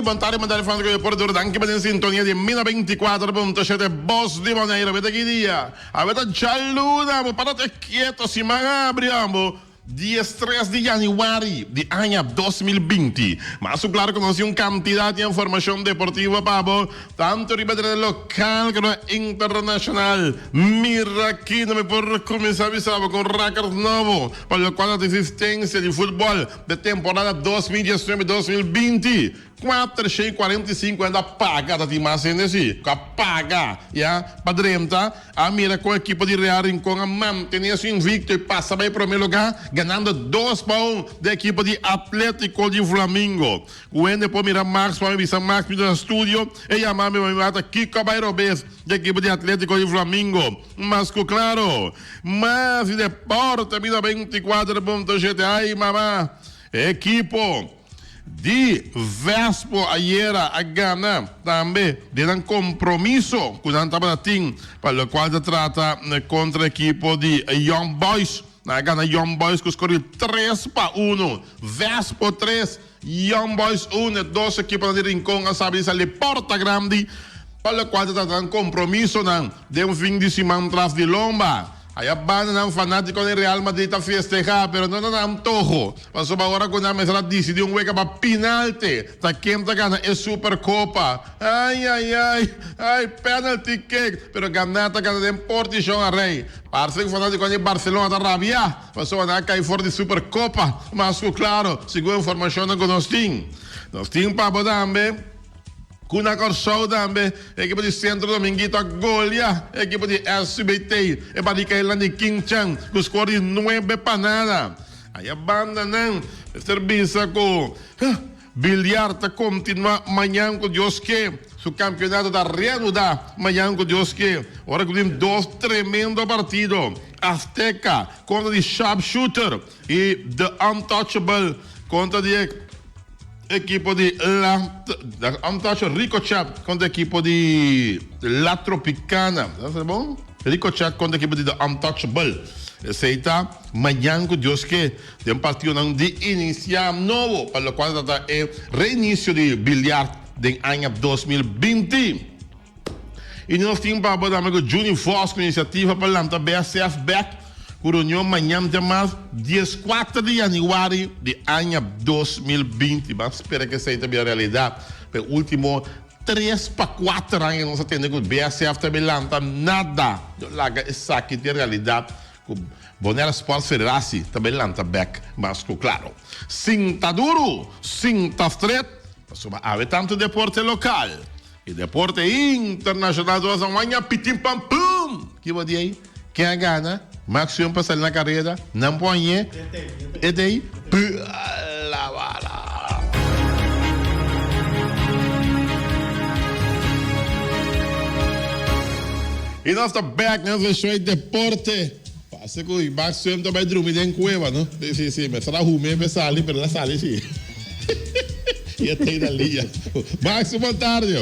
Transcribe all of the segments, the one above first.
bon tardi, bon tardi fans ku por duro. Danki pa den sintonia di Mina 24.7 Bos di Bonaire. Awe ta ki dia? Awe ta djaluna, bo para te kieto siman a abri ambo. 13 di yanüari di aña 2020. Mas ku klaro ku nos tin un kantidat di informashon deportivo pa bo, tantu riba tereno lokal komo internashonal. Mira aki no mi por kuminsá bisa bo ku un rèkòrt nobo pa lokual ta asistensia di futbòl de temporada 2019, 2020. 445 hende a paga, ta tin mas hende si, ku a paga ya pa drenta. A mira kon ekipo di Real Rincon a mantene su invicto i pasa bai prome luga, ganando dos pa un di ekipo di Atletico di Flamingo. Ku hende por mira Max pa mi bisa Max mi ta na studio, e yama mi pa mi mata kiko a bai robes di ekipo di Atletico di Flamingo. Mas ku klaro, mas di deporte bida 24.7 ai mama ekipo. Di Vespo ayera a gana tambe den nan compromiso cu nan tabata tin pa locual ta trata contra ekipo di Young Boys. Nan a gana Young Boys cu score di 3-1. Vespo 3, Young Boys 1. E dos ekiponan di Rincon a sabi di sali porta grandi pa locual ta trata nan compromisonan den fin di siman tras di lomba. Aya bandanan fanátiko di Real Madrid ta festehá, pero no na nan antoho, pasobra ora ku nan mester a disidí un wega pa pinalte, ta ken ta gana e Superkopa. Ai, ai, ai, ai, penalty kick, pero ganá ta gana den portishon a rei. Parse ku fanátikonan di Barcelona ta rabiá, pasobra nan a kai for di Superkopa, mas ku klaro, segun informashonnan ku nos tin. Nos tin pa bo tambe. Ku na Kòrsou tambe ekipo di Centro Dominguito a golia ekipo di SCBT e barika eiland di King Chan ku skor di 9-0. Aya bandanan mester bisa ku biliar ta kontinuá mañan ku Dios ke. Su kampionato ta reanudá mañan ku Dios ke ora ku tin dos tremendo partido, Azteca kontra di Sharpshooter i The Untouchable kontra di e Ekipo di La Untouchable Ricochet kontra ekipo di La Tropicana. Ta bon? Ricochet kontra ekipo di The Untouchable. Esei ta mañan ku Dios ke den partidonan di inisiá nobo pa lokual ta trata e reinisio di biliard den aña 2020. I nos tin pa bo tambe ku Juni Vos ku inisiativa pa lanta BSF bek ku reunion mañan djamars 14 di yanüari di aña 2020. Ban spera ku esei ta bira realidat. Pa e ultimo tres pa kuater aña nos a tende ku BSF ta bin lanta nada. Yo laga esaki den realidat ku Bonaire Sports Federatie ta bin lanta bek mas ku klaro. Sinta duru, sinta stret, pasobra awe tantu deporte lokal. E deporte internacional ta pasa un aña pitin pam pum! Ki bo di ei? Ken a gana? Max Jun pa sali na kareda? Nan por hañ'é? E t'ei? Pala bala! I nos ta bek na nos show deporte. Parse ku Max Jun ta bai drumi den kueba, no? Si, si, si. Mester a hum'é pa e sali, pero el a sali si. I e t'ei na lia. Max, bon tardi.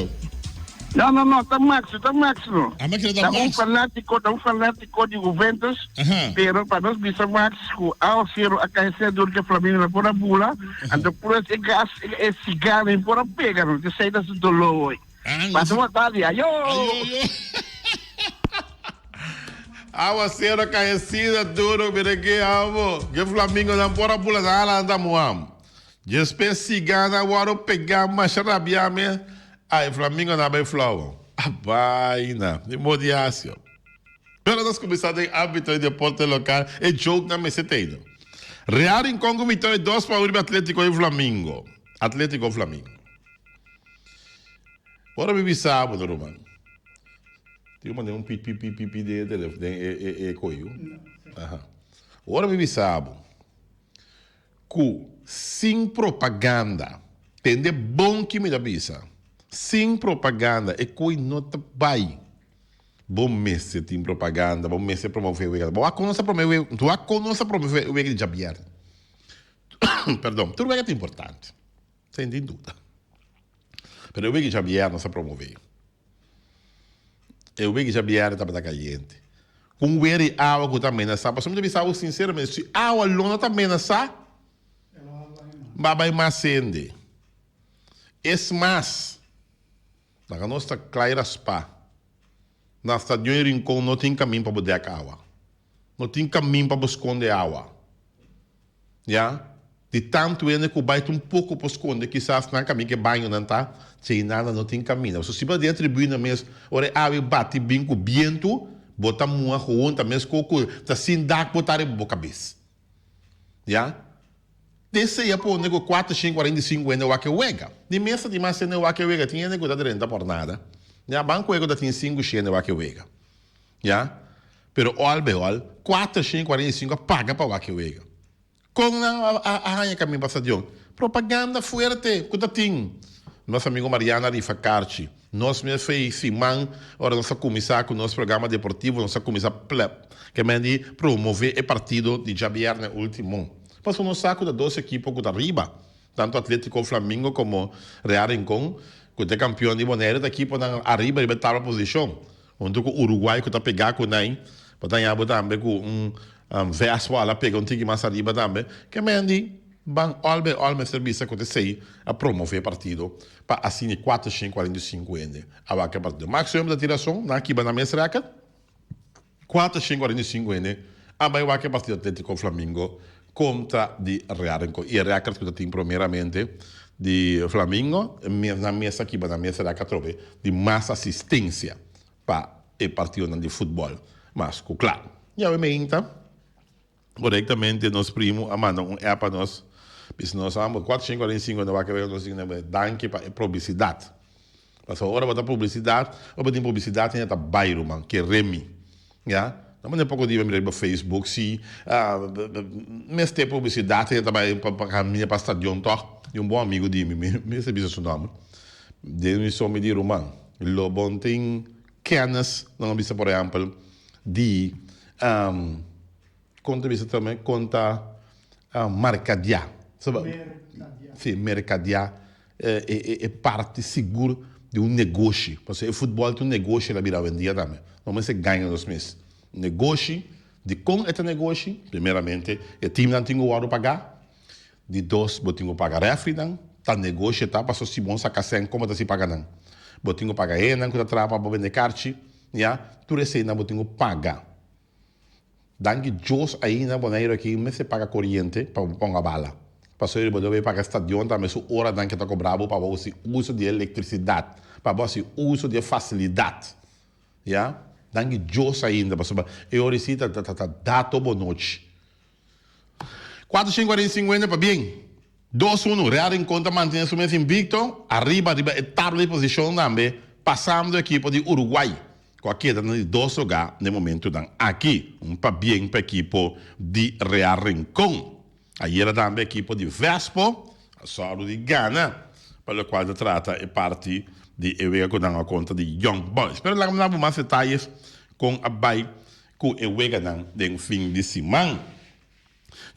No, no, no, ta Max, ta Max no. Ah, ma kere ta Ta un Max. fanátiko, ta un fanátiko di Juventus, Aha. pero pa nos bisa Max ku awaseru a kai sea dor ke Flamingo no por a bula, anto pues e gas, e sigar no por a pega no, esei ta su doló hoy. Ah, no Pasa si. bon tardi, ayo! Ayo, ayo. Awaseru a kai asina duro, mira ke amo. Ke Flamingo nan por a bula, nan a lanta muam. Despues siga nan wòrdu pegá masha rabiá mes, ai flamingo nan bai flou. A baina, ni modo di hasi. Pero nos kuminsá den ámbito di deporte lokal, e joke nan mester ta ei. Real Rincon ku viktoria 2-1 riba Atlétiko di Flamingo. Atlétiko Flamingo. Ora mi bisa bo no ruman. Tin un manera un pi pi pi pi pi den e telefon den e e e koyo. Aha. Ora mi bisa bo. Ku sin propaganda, tende bon ki mi ta bisa, sin propaganda e koi no ta bai. Bo mester tin propaganda, bo mester promove e wega. Bo a konos a prome wega, bo a konos a promove e wega di djabièrnè. Perdon, tur wega ta importante, sin tin duda. Pero e wega di djabièrnè nos a promove. E wiki djabièrnè tabata kayente. Ku un wer di awa ku ta menasá. Pasobra mi ta bisa bo sinseramente, si awa lo no ta menasá, ba bai mas hende. Es mas, laga nos ta kla i raspá, na Stadion i Rincon no tin kamin pa bo dèk awa. No tin kamin pa bo skonde awa. Ya, di tantu hende ku bai ta un poko por skonde kisas nan kamin ku e bañonan ta, tjei nada no tin kaminda. Pasobra si bo ta den e tribuna mes, ora e awa e bati bin ku bientu, bo ta muha gewoon ta mes ku ku ta sin dak bo ta riba bo kabes. Ya, Esei a pone ku kuater shin 45 hende wak e wega. Di mesa tin mas hende wak e wega, tin hende ku ta drenta por nada. Ya, ban ku e ku ta tin sinku shin hende wak e wega. Ya, pero ol be ol, 445 a paga pa wak e wega. Kon nan a haña kamin pa stadion? Propaganda fuerte ku ta tin. Nos amigo Mariana rifa karchi. Nos mes fei siman ora nos a kuminsá ku nos programa deportivo nos a kuminsá plep ke men di promové e partido di djabièrnè último. Pasobra nos sa ku ta dos ekipo ku ta riba. Tanto Atletico Flamingo como Real Rincon cu ta e campeon di Bonaire ta ekiponan ariba riba e tabla posicion. Hunto cu Uruguay cu ta pega cu nan, bo ta haña bo tambe cu un Vespo al a pega un tiki mas ariba tambe. Ke men di ban all by all mester bisa cu ta esey a promove e partido pa asina e 445 hende a wak e partido. Max Oem ta tin razon, nan a kiba nan mes record. 445 hende a bai wak e partido Atletico Flamingo kontra di Real Rincon. I e record ku ta tin promeramente di Flamingo, nan mes a kiba nan mes record atrobe di mas asistensia pa e partidonan di futbol mas ku kla. Yawe meinta. Korektamente nos primu a manda un app pa nos bisa nos ambos 445 na wak e nos di danki pa e publisidat pasobra ora bo ta publisidat ora bo tin publisidat hende ta bai ruman kere mi ya no mane poko dia mi mira riba facebook si mester publisidat hende ta bai pa kaminda pa stadion tok di un bon amigo di mi mi mester bisa su nomber den mi so mi di ruman lo bo tin kennis nan a bisa por ehempel di Kon ta bisa tambe kon ta markadiá. Si, merkadiá e parti sigur di un negoshi. Pasobra e futbòl ta un negoshi el a bira awendia tambe. No mester gaña nos mes. Negoshi, dikon e ta negoshi? Primeramente e timnan tin ku wòrdu pagá. Di dos, bo tin ku paga rèfrinan. Ta negoshi e ta pasobra si bo no saka sèn kon bo ta si paga nan? Bo tin ku paga hendenan ku ta traha pa bo bende karchi. Ya, tur eseinan bo tin ku paga. Danki Dios ainda Boneiru aki mester paga koriente pa bo ponga bala. Pasobra bo debe paga stadion tambe su oranan ke ta kobra bo pa bo hasi uso di e elektrisidat, pa bo hasi uso di e fasilidat. Ya, danki Dios ainda pasobra e ora si ta ta dato bo nochi. 445 pabien. Dos unu, Real Rincon ta mantene su mes invicto ariba riba e tabla di posicion tambe pasando ekipo di Uruguay cu a keda na di dos lugar n'e momentonan aki. Un pabien pa ekipo di Real Rincon. Ayera tambe ekipo di Vespo a sòru di gana pa locual ta trata e parti di e wega cu nan a contra di Young Boys. Pero laga mi dabo mas detayes con a bay cu e weganan den fin di siman.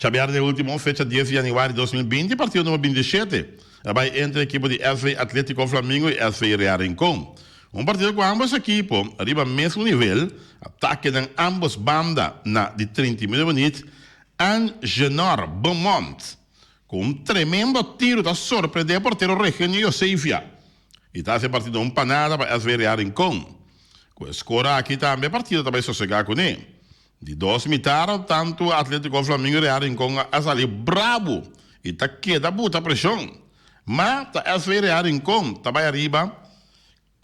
Djabièrnè ultimo, fecha dies di yanüari 2020, partido number 27 a bai entre ekipo di SV Atletico Flamingo i SV Real Rincon. Un partido ku ambos ekipo riba mesun nivel, atake den ambos banda na di 39 minuut, Angenor Beaumont ku un tremendo tiro ta sorprende e portero Regenio Josefia i ta hasi e partido un panada pa SV Real Rincon. Ku e skor aki tambe e partido ta bai sosega kuné. Di dos mitar, tantu Atletico Flamingo i Real Rincon a sali brabu i ta keda buta preshon. Ma ta SV Real Rincon ta bai ariba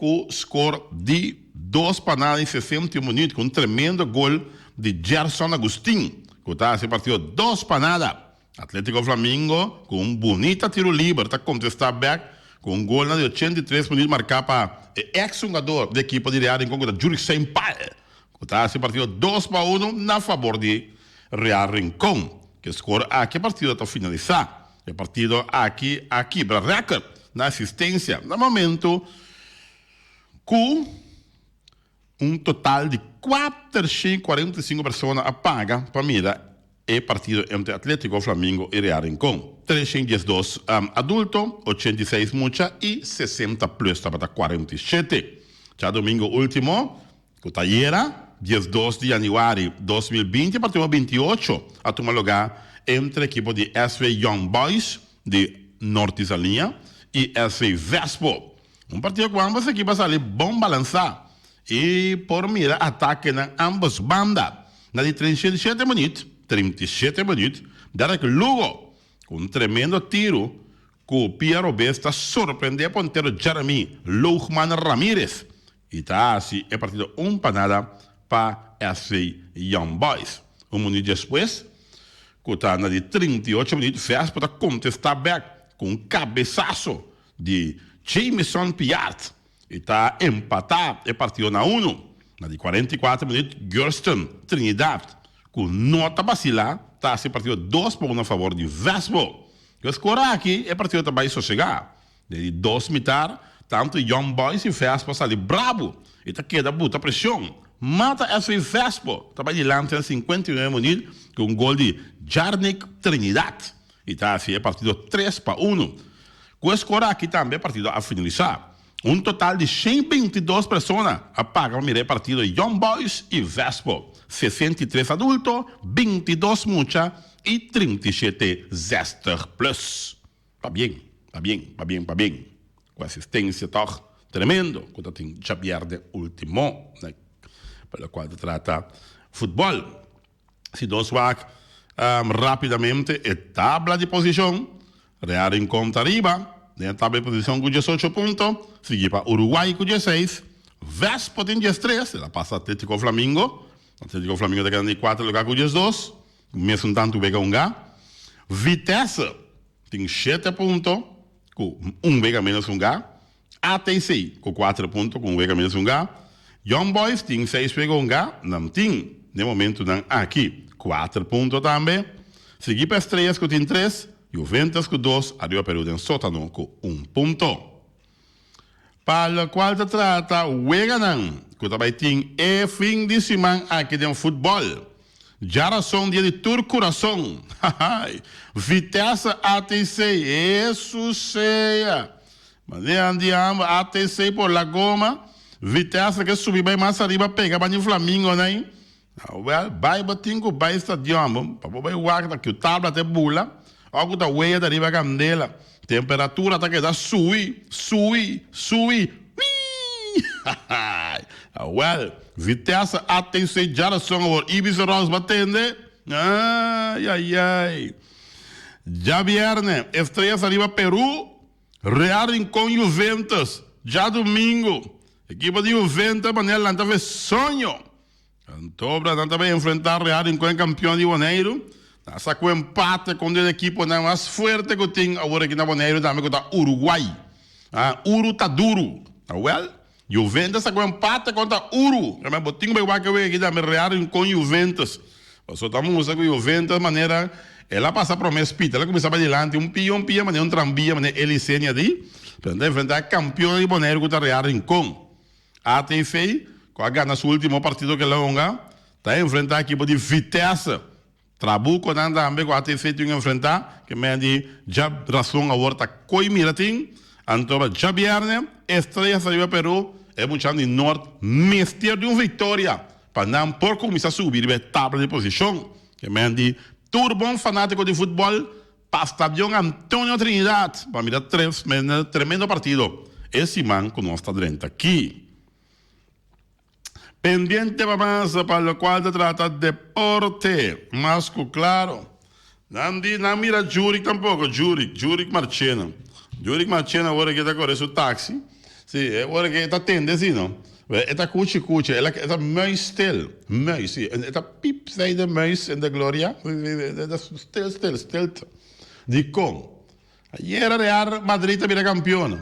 ku skor di dos pa nada den 61 minuut ku un tremendo gol di Gerson Agustin ku ta hasi e partido dos pa nada. Atletico Flamingo ku un bunita tiru liber ta kontestá bèk ku un gol na di 83 minuut marká pa e eks hungador di ekipo di Real Rincon ku ta Jurick Seinpal. Ku ta hasi partido dos pa uno na fabor di Real Rincon. Ku e skor aki e partido ta finalisá. E partido aki a kibra rèkòrt na asistensia na momento ku un total di 445 persona a paga pa mira e partido entre Atletico Flamingo i Real Rincon. 312 adulto, 86 mucha i 60 plus tabata 47. Djadomingo ultimo Ku ta ayera, 12 di yanüari 2020, partido 28 a tuma lugá entre ekipo di SV Young Boys di Nortisaliña i SV Vespo. Un partido ku ambos ekipo a sali bon balansá i por mira atakenan ambos banda. Na di 37 minuut, 37 minuut, Derek Lugo ku un tremendo tiru ku pia robes ta sorprendé pontero Jeremy Loogman Ramirez i ta hasi e partido un pa nada pa SV Young Boys. Un minuut despues, ku ta na di 38 minuut, Vespo ta kontestá bèk ku un kabesaso di Jamison Piart i ta empatá e partido na unu. Na di 44 minuut, Gersten Trinidad, ku no ta basilá, ta hasi e partido dos pa unu na favor di Vespo. Ku e skor aki, e partido ta bai sosegá. Den di dos mitar, tantu Young Boys i Vespo a sali brabu i ta keda buta presion. Mata SV Vespo ta bai dilanti na 59 minuut ku un gol di Jarnick Trinidad i ta hasi e partido tres pa unu. Ku e skor aki tambe e partido a finalisá. Un total di 122 persona a paga pa mira e partido Young Boys i Vespo, 63 adulto, 22 mucha i 37 zestig plus. Pabien, pabien, pabien, pabien. Ku asistencia tòg tremendo ku ta tin djabièrnè último na pa lokual ta trata futbòl. Si nos wak rápidamente e tabla di posishon, Real Rincon ta riba den e tabla di posishon ku diesocho punto, sigui pa Uruguay ku dieseis, Vespo tin diestres, el a pasa Atletico Flamingo, Atletico Flamingo ta keda na di kuater lugá ku diesdos. Mesun tantu wega hungá. Vitesse tin shete punto ku un wega menos hungá. ATC ku kuater punto ku un wega menos hungá. Young Boys tin seis wega hungá, nan tin den momentunan aki kuater punto tambe. Sigui pa Estrellas ku tin tres, Juventus ku dos, ariba Peru den sotano ku un punto. Pa locual ta trata weganan cu ta bay tin e fin di siman aki den futbol. Djarason dia di tur curason. Hahay! Vitesse ATC, Hesus sea! Manera nan di amba ATC por la goma, Vitesse ke subi bay mas ariba pega ban di Flamingo nan. Awel, bai bo tin ku bai stadion bo pa bo bai wak ta ku tabla ta bula òf ku ta weya ta riba kandela. Temperatura ta keda subi, subi, subi, wii! Awel, Vitesse ATC djarason awor Ibis Rocks bo a tende? Ai, ai, ai. Djabièrnè, Estrellas ariba Peru, Real Rincon Juventus, djadumingu. Ekipo di Juventus manera lanta fe soño. Antobra nan ta bai enfrentá Real Rincon e kampion di Boneiru. Nan a sa ku empate kontra e ekiponan mas fuerte ku tin awor aki na Boneiru tambe ku ta Uruguay. Ah, Uru ta duru. Awel, Juventus sa ku empate kontra Uru. Bo tin ku bai wak e wega aki tambe Real Rincon Juventus. Pasobra ta mustra ku Juventus manera el a pasa prome spit, el a kuminsá bai dilanti un pia un pia manera un trambia manera Elisenia di, pero nan ta enfrentá e kampion di Boneiru ku ta Real Rincon. ATV, ku a gana su ultimo partido ku el a hunga, ta enfrentá ekipo di Vitesse. Trabuco nan tambe ku ATV tin enfrentá, ke men di dja rason awor ta koi mira tin. Anto pa djabièrnè, Estrellas ta riba Peru, e muchanan di Nort mester di un viktoria pa nan por kuminsá subi riba e tabla di posishon. Ke men di tur bon fanátiko di futbòl Pa Stadion Antonio Trinidad pa mira tres tremendo partido e siman cu nos ta drenta aki. Pendiente pa mas pa locual ta trata deporte, mas cu claro. Nan di nan mira Jurick tampoco, Jurick, Jurick Marchena. Jurick Marchena awor aki ta core su taxi. Si, e ora ke e ta tende si no. E ta kuchi kuchi, e ta muis stil, muis, si. E ta piep, zei de muis in de gloria. E ta stil, stil, stilte. Dikon? Ayera Real Madrid a bira kampion.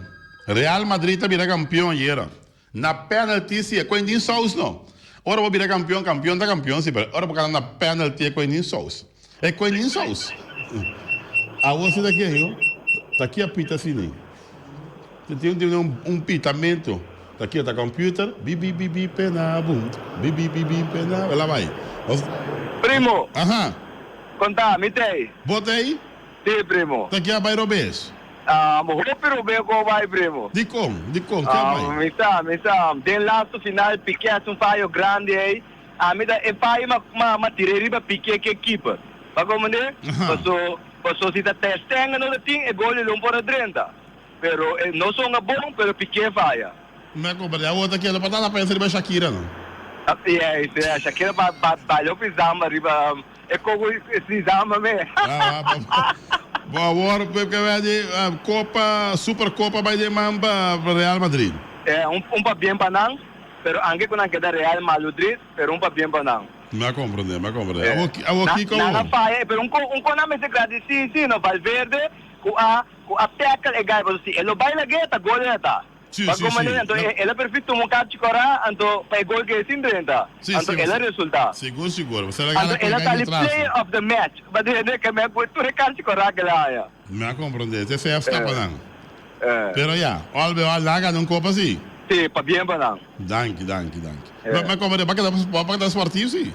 Real Madrid a bira kampion ayera. Na penalty si, e koe tin sous no. Ora bo bira kampion, kampion ta kampion si, pero ora bo gana na penalty e koe tin sous. E koe tin sous. Awor si ta ke yo? Ta ki a pita asina? Tin tin un un pitamentu. Ta kio ta computer? Bi bi bi bi pena bum. Bi bi bi bi pena. El a bai. Os. Primo. Aha. Konta, mi t'ei. Bo t'ei? Si, primo. Ta kia bai robes? Ah, hopi robes ku a bai, primo. Dikon? Dikon? Ke a bai? Ah, mi sa, mi sa. Den lastu final Piqué a hasi un fayo grandi ei. Ami ta e fayo ma ma ma tir'é riba Piqué ke keeper. Bo a komprendé? Aha. Paso, paso si ta Ter Stegen no ta tin, e gol di lo por a drenta. Pero e no songa bon, pero Piqué faya. Mi a comprende. Awor ta keda pa tata pensa riba Shakira no. Yes, yes. Shakira ba ba baila hopi zamba riba e kogo si zamba me. Bo awor ke wea di kopa super kopa bai den man pa Real Madrid. Eh un un pabien pa nan, pero anke ku nan keda Real Maludrid, pero un pabien pa nan. Mi a comprende, mi a comprende. Awor awor kiko Nan a faya, pero un ko un ko nan mester gradisi si no Valverde ku a Ku a tackle e guy pasobra si e lo bai lag'é ta gol e ta. Sí, Pa sí, kon sí. manera anto No. el a prefi tuma un kachi kòrá anto pa e gol keda sin drenta. Sí, Anto sí, el a sí. resultá. Sigur, sigur. Pasobra el a Anto gana ku el e a guy sali di atras. player of the match. Pa dende ke men ku tur e kachi kòrá ke el a haña. Mi a komprondé. Te sea skapa Eh, nan. eh. Pero ya, al be al nan a gana un kopa sí. Sí, pabien pa nan. Danki, danki, danki. Mi Eh. a komprondé. Bo a keda, bo a keda sportief sí.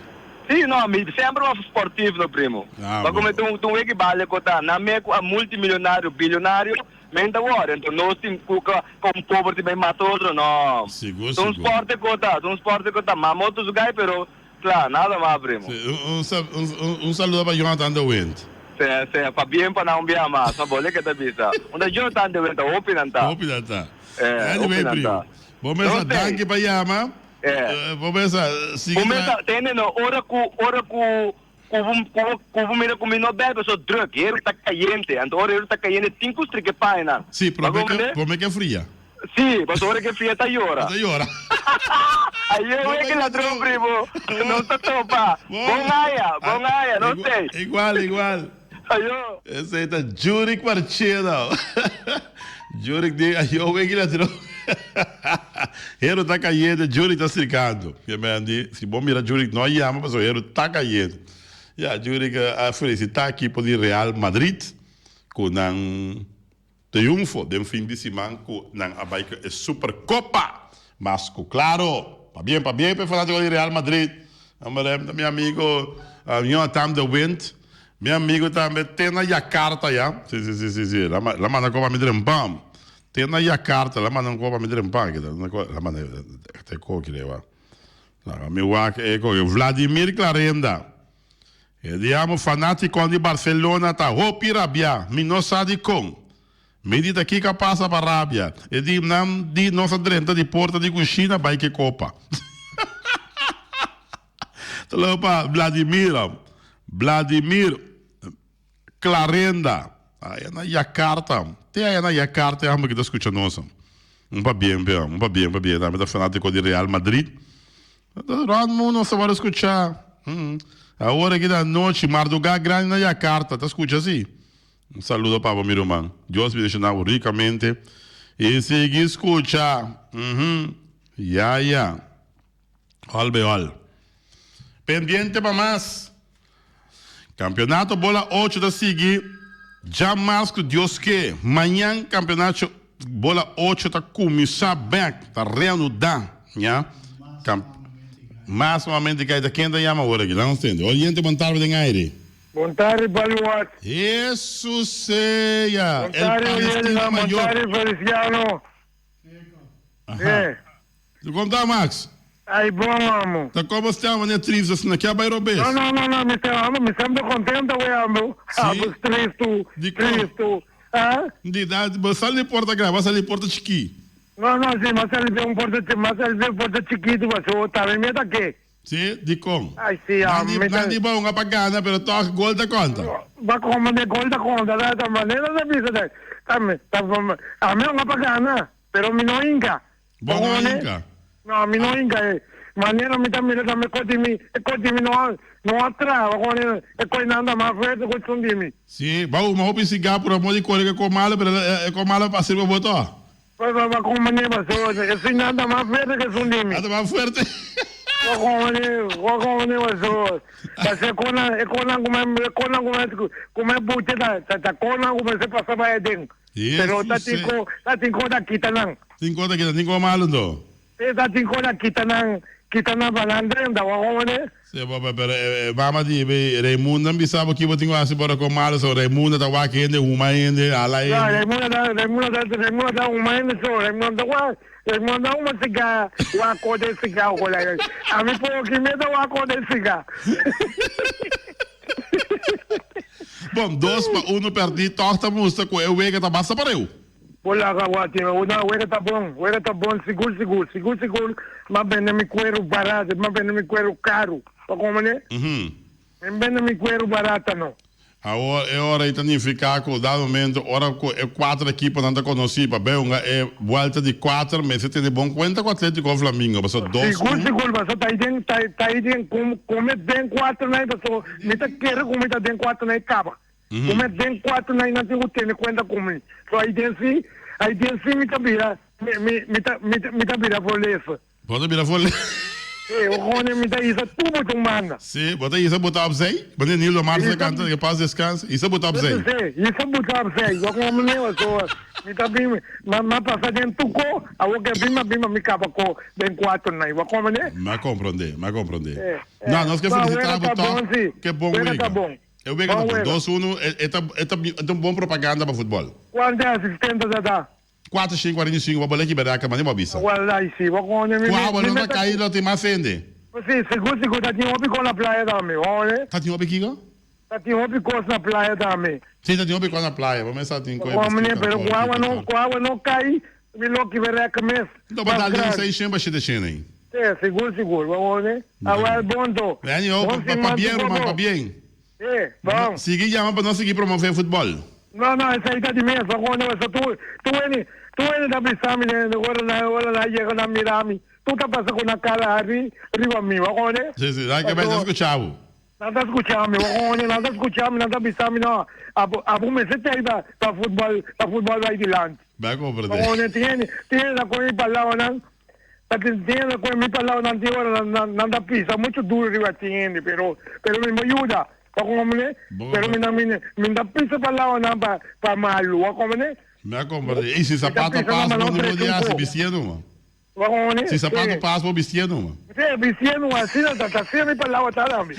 Sí, no, mi semper a sportief no primo. Ah, Pa bon. come ta un weki bale cu ta nan me cu a multimillonario, billonario, men ta worde. Enton nos tin cu cu un pober tin bay mata otro, no. Sigur, Ta un sigur. sporte cu ta, ta un sporte cu ta. Mama otro su guy, pero cla, nada mas primo. Sí, un, un, un, un, un saludo pa Jonathan de Wind. Sí, sí, pabien pa nan un bia mas, ma bole ke ta bisa. Unda Jonathan de Wind ta, hopi nan ta. Hopi nan ta. Eh, hopi Anyway, nan primo. ta. Bo mesa No sé. danki pa yama. Eh. Bo mesa sigui Bo mesa tra. tende no ora ku ora ku ku bo ku bo ku bo mira ku mi no bebe so druk heru ta kayente anto ora heru ta kayente tin ku strike pañanan. Si, Bo prome ke comprende? prome ke fria. Si, pasobra ora ke fria ta yora. Ta yora. Aye Bo weki mesa ladron primo. Nos ta topa. Bon. Bon aya, bon aya, no sei. Igual, igual. Ayo. Esei ta Jurik Marchena. Jurik di ayo weki ladron. Hero ta cayente, Jurik ta strikando. Ke men di, si bo mira Jurik no a yama pasobra Hero ta cayente. Ya, Jurik a felicita ekipo di Real Madrid cu nan triunfo den fin di siman cu nan a bay cu e Supercopa. Mas cu claro, pabien pabien pa e fanatico di Real Madrid. Hombre, mi amigo Jonathan de Wind, mi amigo tambe te na Jakarta ya. Si, si, si, si, si. La, la manda copa mi drempan. Te na Jakarta, la manda un copa mi drempan. La manda, te koki lewa. La mi wak e koki. Vladimir Clarenda. E diamo fanaticonan di Barcelona ta hopi rabia, mi no sa dikon. Mi di ta kiko a pasa pa rabia. E di nan di nos a drenta di porta di kushina bai ke kopa. Ta loco pa Vladimir, Vladimir Clarenda, aya na Jakarta. Te aya na Jakarta e homber ki ta skucha nos. Un pabien pe, un pabien, pabien. Tambe ta fanatico di Real Madrid. Rond mundo nos ta wòrdu skuchá. Awor aki ta anochi, mardugá grandi na Jakarta. Ta skucha si. Un saludo pa bo mi ruman. Dios bendishoná bo rikamente. I sigui skucha. Ya ya. Òl be òl. Pendiente pa mas. Campeonato Bola Ocho ta sigui djamas ku Dios ke. Mañan Campeonato Bola Ocho ta kuminsá bèk, ta reanudá, ya. Mas nuevamente kai ta ken ta yama awor aki? Laga nos tende. Oyente bon tarde den aire. Bon tarde Baluart. Hesus sea Bon el tarde Palestina oyentenan, bon mayor. tarde Feliciano. Aha. Kon ta Max? Ay bon amo. Ta como sta mane tristo asina ke a bay robes? No no no no mi ta amo mi semper contento wey amo. Si. Amo tristo Dicon? tristo ah. Di da bo sali di porta grandi bo a sali di porta chiki. No no si mi a sali di un porta mi a sali di un porta chikitu paso tambe mi a ta ke. Si dicon? Ay si Nan amo di mi ta. nan di bo un a pa gana pero toch gol ta conta. Ba como de gol ta conta ta ta manera ta bisa ta ta ta ami un a pa gana pero mi no hinca. Bo no hinka? No, mi no hinka e. Manera mi ta mira tambe e kos di mi, e kos di mi no a, no a traha con e, e kosnan ta mas fuerte ku esun di mi. Si, bo a huma hopi sigá por amor di kore ku e kos malo, pero e kos malo a sirbi bo tò. Ba, ba, ba con manera paso, esunnan ta mas fuerte ku esun di mi. A ta mas fuerte. Ba con manera, ba con manera paso, paso e kosnan, e kosnan ku mi, e kosnan ku mi, ku mi bucha ta, ta, ta kosnan ku mester pasa bai aden. Pero ta tin ko, ta tin ko ta kita nan. Tin ko ta kita, tin ko malo ento. Si, ta tin ko ta kita nan, kita nan pa nan drenta, wak hombre. Si, bo, pero e mama di e Raimunda bisa bo kibo tin ku hasi por e ko malo, so Raimunda ta wak hende, huma hende, hala hende. No, Raimunda ta, Raimunda ta, Raimunda ta huma hende so, Raimunda ta wak, Raimunda ta huma siga, wak ko den siga ko la. Ami por ki mi ta wak ko den siga. Bon, dos pa uno perdí tòg ta mustra ku e wega ta basta pareu. Bo laga wak tin una wega ta bon, wega ta bon sigur sigur, sigur sigur m'a bende mi kueru barat, m'a bende mi kueru karu, bo komprende? Mi n bende mi kueru barata no. Awor e ora ei ta nifiká ku dado momento ora ku e kuater ekiponan ta konosí pa bai hunga e buelta di kuater mester tene bon kuenta ku Atlétiko òf Flamingo pasobra dos Sigur un. sigur pasobra ta ei den ta ta ei den kome den kuaternan pasobra mi ta kere ku mi ta den kuaternan kaba. Ku mi den kuatu nan nan tin ku tene kuenta ku mi. So ai den si, ai den si mi ta bira, mi, mi, mi ta, mi, mi ta bira volesa. Bo ta bira volesa. Sí, ohonen mi ta hisa tur bo ta un banda. Sí, bo ta hisa bo ta opzij. Wanneer Nildo Martens ta kanta, ke pas descanse, hisa bo ta opzij. Sí, hisa bo ta opzij. Wak un homber neo, so mi ta bin, ma, ma pasa den tur ko, awor ke bin, ma bin ma mi kaba ko den kuatu nan. Wak un homber ne? Mi a komprondé, mi a komprondé. Sí, No, nos ke No, felisitá wega bo ta tòg, bon, sí. ke bon Wega ta wega. bon. E wega ta bon. Dos uno, e ta e ta e ta un bon propaganda pa futbol. Kuantu asistente ta ta? Kuater shin kuarenta i sinku pa bola ki beraka mane bo a bisa. Walai si, bo kono mi Ku awa mi no ta meta kai lo tin mas hende. Si, sigur sigur ta tin hopi kos na playa tambe, bo kono. Ta tin hopi kiko? Ta tin hopi kos na playa tambe. Si ta tin hopi kos na playa, bo mester tin koe bisti Pero ku awa no ku awa no kai mi lo ki beraka mes. No bo dal di un seis shen pa shete shen ei. Si, sigur sigur, bo kono. Awel bon to. Anyhow, Bon siman pabien tu ruman, bobo. pabien. Sí, bon. Sigui yama pa nos sigui promove futbol. No, no, esei ta di mes, bo kono eso tur, tur hende, tur hende ta bisa mi den ora nan, ora nan yega nan mira mi, tur ta pasa ku nan kara hari riba mi, bo kono? Sí, sí, nan ke ta skucha bo. Nan ta skucha mi, bo kono, nan ta skucha mi, nan ta bisa mi no, abo, abo mester ta ei pa, pa futbol, pa futbol bai dilanti. Bai komprende. Bo kono, tin hende, tin hende ta kohe mi palabranan, Ta tin hende cu mi palabra nan tin ora nan nan ta pisa mucho duro riba tin hende pero pero mi bo yuda pa comprende pero mi nan mi ta pisa palabra nan pa pa malu a comprende. Mi a comprende y si zapato pas bo no bo di haci bistiendo ma Bo comprende si zapato pas bo bistiendo ma. Si bistiendo ma asina ta ta asina mi palabra ta tambe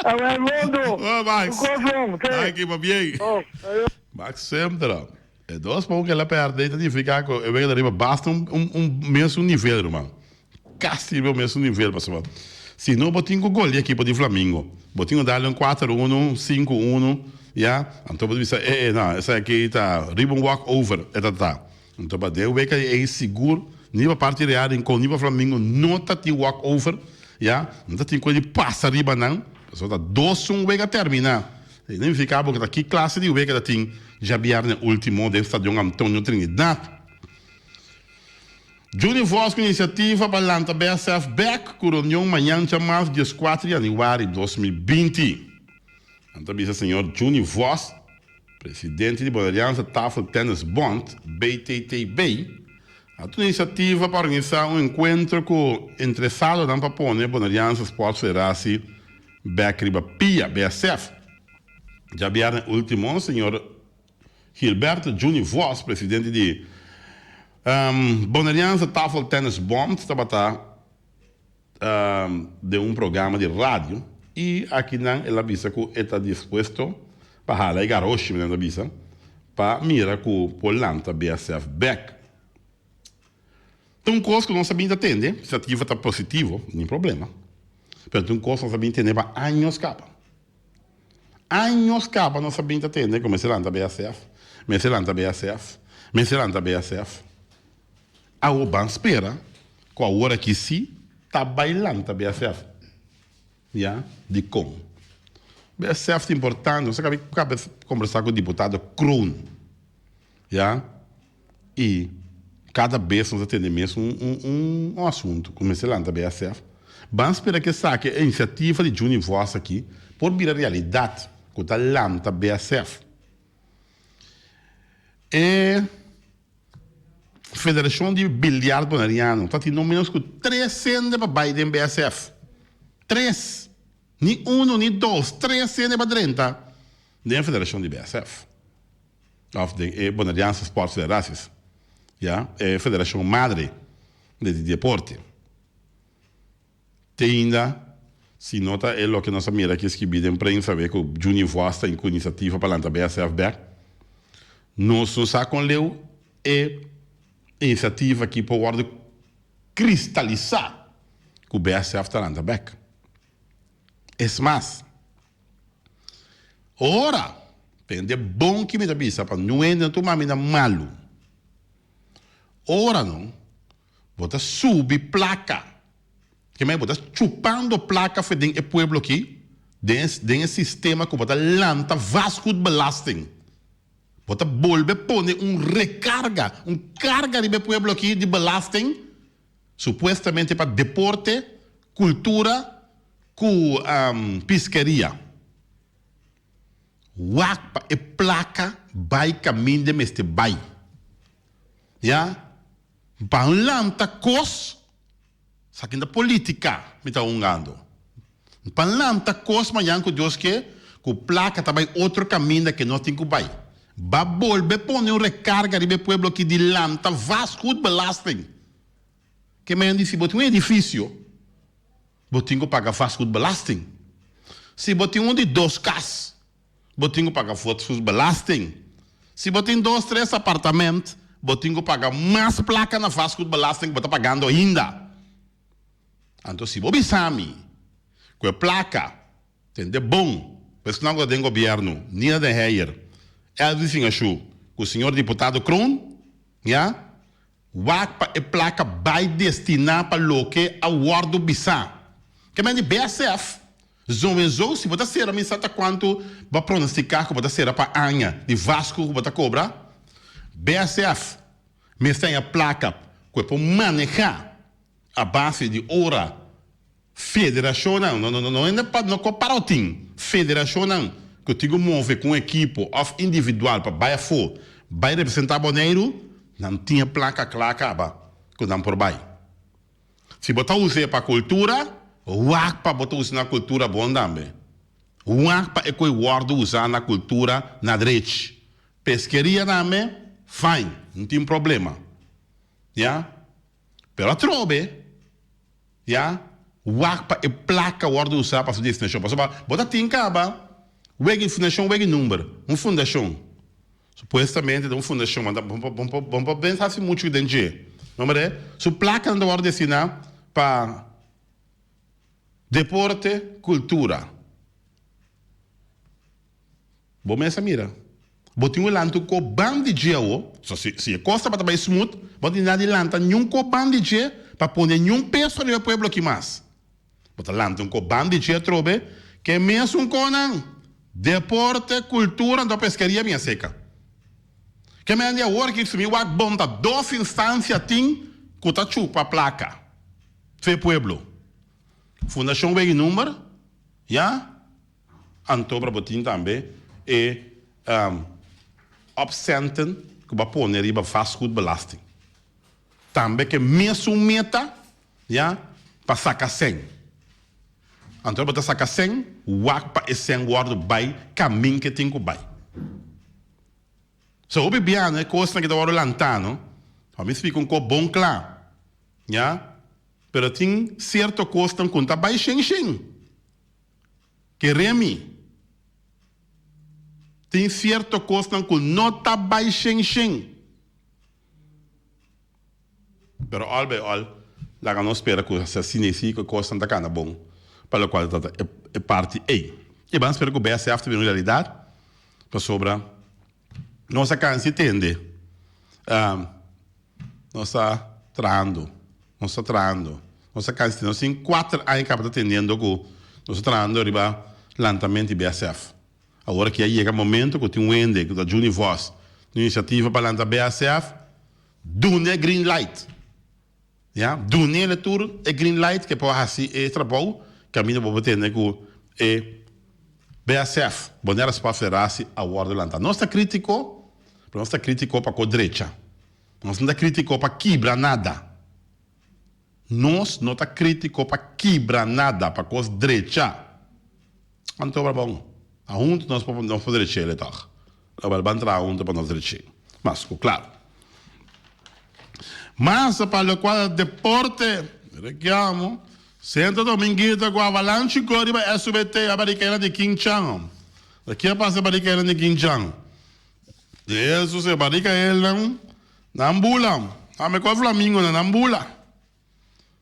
awel mundo Oh Max cu cos bon Danki pabien Oh ayo. Max Semtra. E dos pon ku el a pèrdè ta nifiká ku e wega ta riba basta un un mesun nivel ruman. Kasi riba mesun nivel pasobra si no bo tin ku golia ekipo di Flamingo. Bo tin ku dal un kuater unu, sinku unu, ya. Anto bo ta bisa e e no esaki ta riba un walk over e ta ta. Anto pa den wega ei sigur ni pa parti Real Rincon ni pa Flamingo no ta tin walk over, ya. No ta tin ku di pasa riba nan pasobra ta dos un wega terminá. E nifiká bo ku ta ki klase di wega ta tin djabièrnè último den Stadion Antonio Trinidad. Juni Vos ku inisiativa pa lanta BSF bèk ku reunion mañan djamars dieskuater di yanüari 2020. Nan ta bisa señor Juni Vos, presidente di Bonerianse Tafel Tennis Bond, BTTB, a tuma inisiativa pa organisá un enkuentro ku interesadonan pa pone Bonerianse Sport Federatie Bek riba pia, BSF. Djabièrnè último, señor Gilberto Juni Vos, presidente di Bonerianse Tafel Tennis Bond, tabata den un programa di radio i akinan el a bisa ku e ta dispuesto pa hala e garoshi, manera nan ta bisa, pa mira ku por lanta BSF bek. Ta un kos ku nos a bin ta tende, inisiativa ta positivo, ni problema, pero ta un kos nos a bin tende pa años kaba. Años kaba nos a bin ta tende ku mester lanta BSF, mester lanta BSF, mester lanta BSF. Awor ban spera ku awor aki si ta bai lanta BSF. Ya, dikon? BSF ta importante, nos a kaba kombersá ku diputado Kroon, ya. I kada bes nos a tende mes un un asuntu ku mester lanta BSF. Ban spera ku esaki, e inisiativa di Juni Vos aki, por bira realidat ku ta lanta BSF. E Federashon di Bilyard Boneriano ta tin no menos ku tres hende pa bai den BSF. Tres! Ni unu, ni dos, tres hende pa drenta den e federashon di BSF. Of den e Boneriaanse Sport Federaties, ya, e federashon madre di di deporte. Te ainda, si no ta e loke nos a mira aki skibí den prensa awe ku Juni Vos ta ku inisiativa pa lanta BSF bek, nos no sa kon leu e inisiativa aki por wòrdu kristalisá ku BSF ta lanta bek. Es mas, ora. Tende bon ki mi ta bisa pa niun hende no tuma mi na malu. Ora no, bo ta subi plaka. Ke mei bo ta chupando plaka fe den e pueblo aki, den den e sistema ku bo ta lanta vastgoedbelasting. Bo ta bolbe pone un rekarga, un karga riba e pueblo aki di belasting, supuestamente pa deporte, kultura ku piskeria. Wak pa e plaka bai kaminda e mester bai. Ya, ban lanta kos, sa kin ta politika mi ta hungando. Ban lanta kos mañan ku Dios ke, ku plaka ta bai otro kaminda ke no tin ku bai. Ba bolbe pone un rekarga riba e pueblo aki di lanta vastgoedbelasting. Ke men di si bo tin un edifisio, Bo tin ku paga vastgoedbelasting. Si bo tin un di dos kas, bo tin ku paga vastgoedbelasting. Si bo tin dos, tres apartament, bo tin ku paga mas plaka na vastgoedbelasting ku bo ta pagando ainda. Anto si bo bisa mi ku e plaka tende bon pa esnan ku ta den gobièrnu, Nina den Heyer, Elvis Fingashu ku señor diputado Kroon, ya, Wak pa e plaka bai destiná pa loke a wòrdu bisá. Ke men di BSF, zowenzo si bo ta sera mi sa ta kuantu bo a pronostiká ku bo ta sera pa aña di vasku ku bo ta kobra. BSF mester haña plaka ku e por manehá a base di ora Federashonnan, no, no, no, no hende pa, no ko parotin. Federashonnan ku tin ku move ku un ekipo òf individual pa bai afó, bai representá Boneiru, nan tin e plaka kla kaba ku nan por bai. Si bo ta us'é pa kultura, wak pa bo ta usa na kultura bon tambe. Wak pa e koe wòrdu usá na kultura na drechi. Peskeria tambe, fine, no tin problema. Ya. Pero atrobe, ya, wak pa e plaka wòrdu usá pa su destinashon. Pasobra bo ta tin kaba wega fundashon wega number, un fundashon. Supuestamente ta un fundashon, bo bo bo por bens hasi muchu den dje. No mira? Su plakanan ta wòrdu destiná pa deporte, kultura. Bo mes a mira. Bo tin un lanta un ko ban di dje awo. So si si e kos tabata bai smooth, bo tin na di lanta niun ko ban di dje pa pone niun peso riba e pueblo aki mas. Bo ta lanta un ko ban di dje atrobe ke mesun konan. Deporte, kultura anto peskeria mi a seka. Ke men di awor ki si mi wak bon ta dos instansia tin ku ta chupa plaka fe pueblo. Fundashon Wegi Number, ya. Anto bo tin tambe e opcenten ku bo a pone riba vastgoedbelasting. Tambe ke mesun meta ya pa saka sèn. Anto bo ta saka sèn, wak pa e sèn wòrdu bai kamin ke tin ku bai. So hopi biaha e kosnan ke ta wòrdu lantá no, pa mi splika un kos bon kla ya, pero tin sierto kosnan ku no ta bai shen shen. Kere mi. Tin sierto kosnan ku no ta bai shen shen. Pero al by al, laga nos spera ku si asina i si ku e kosnan ta kana bon pa lokual ta trata e parti ei. I ban spera ku BSF ta bira un realidat pasobra nos a kansa i tende. Nos ta trahando, nos ta trahando, nos ta casi nos tin cuater aña caba ta tendiendo cu nos ta trahando riba lantamento di BSF. Awor aki a yega momento cu tin un hende cu ta Juni Vos, tin un iniciativa pa lanta BSF, duna e green light. Ya, dun'e tur e green light ke por haci e trabou, caminda bo por tende cu e BSF, Bonaire Sport Federatie, a wordo lanta. Nos ta critico, pero nos ta critico pa cu drecha. Nos no ta critico pa kibra nada. Nos no ta critico pa kibra nada, pa cos drecha. Anto obra bon. A hunto nos por nos por drech'el tog. Lo ban traha hunto pa nos drech'el. Mas cu claro. Mas pa locual deporte, rekiamo, Centro Dominguito cu Avalanche go riba SVT a baricana di King Chan. Aki a pasa baricana di King Chan. Jesus e barrica elnan nan bula. Ame cu e flamingonan nan bula.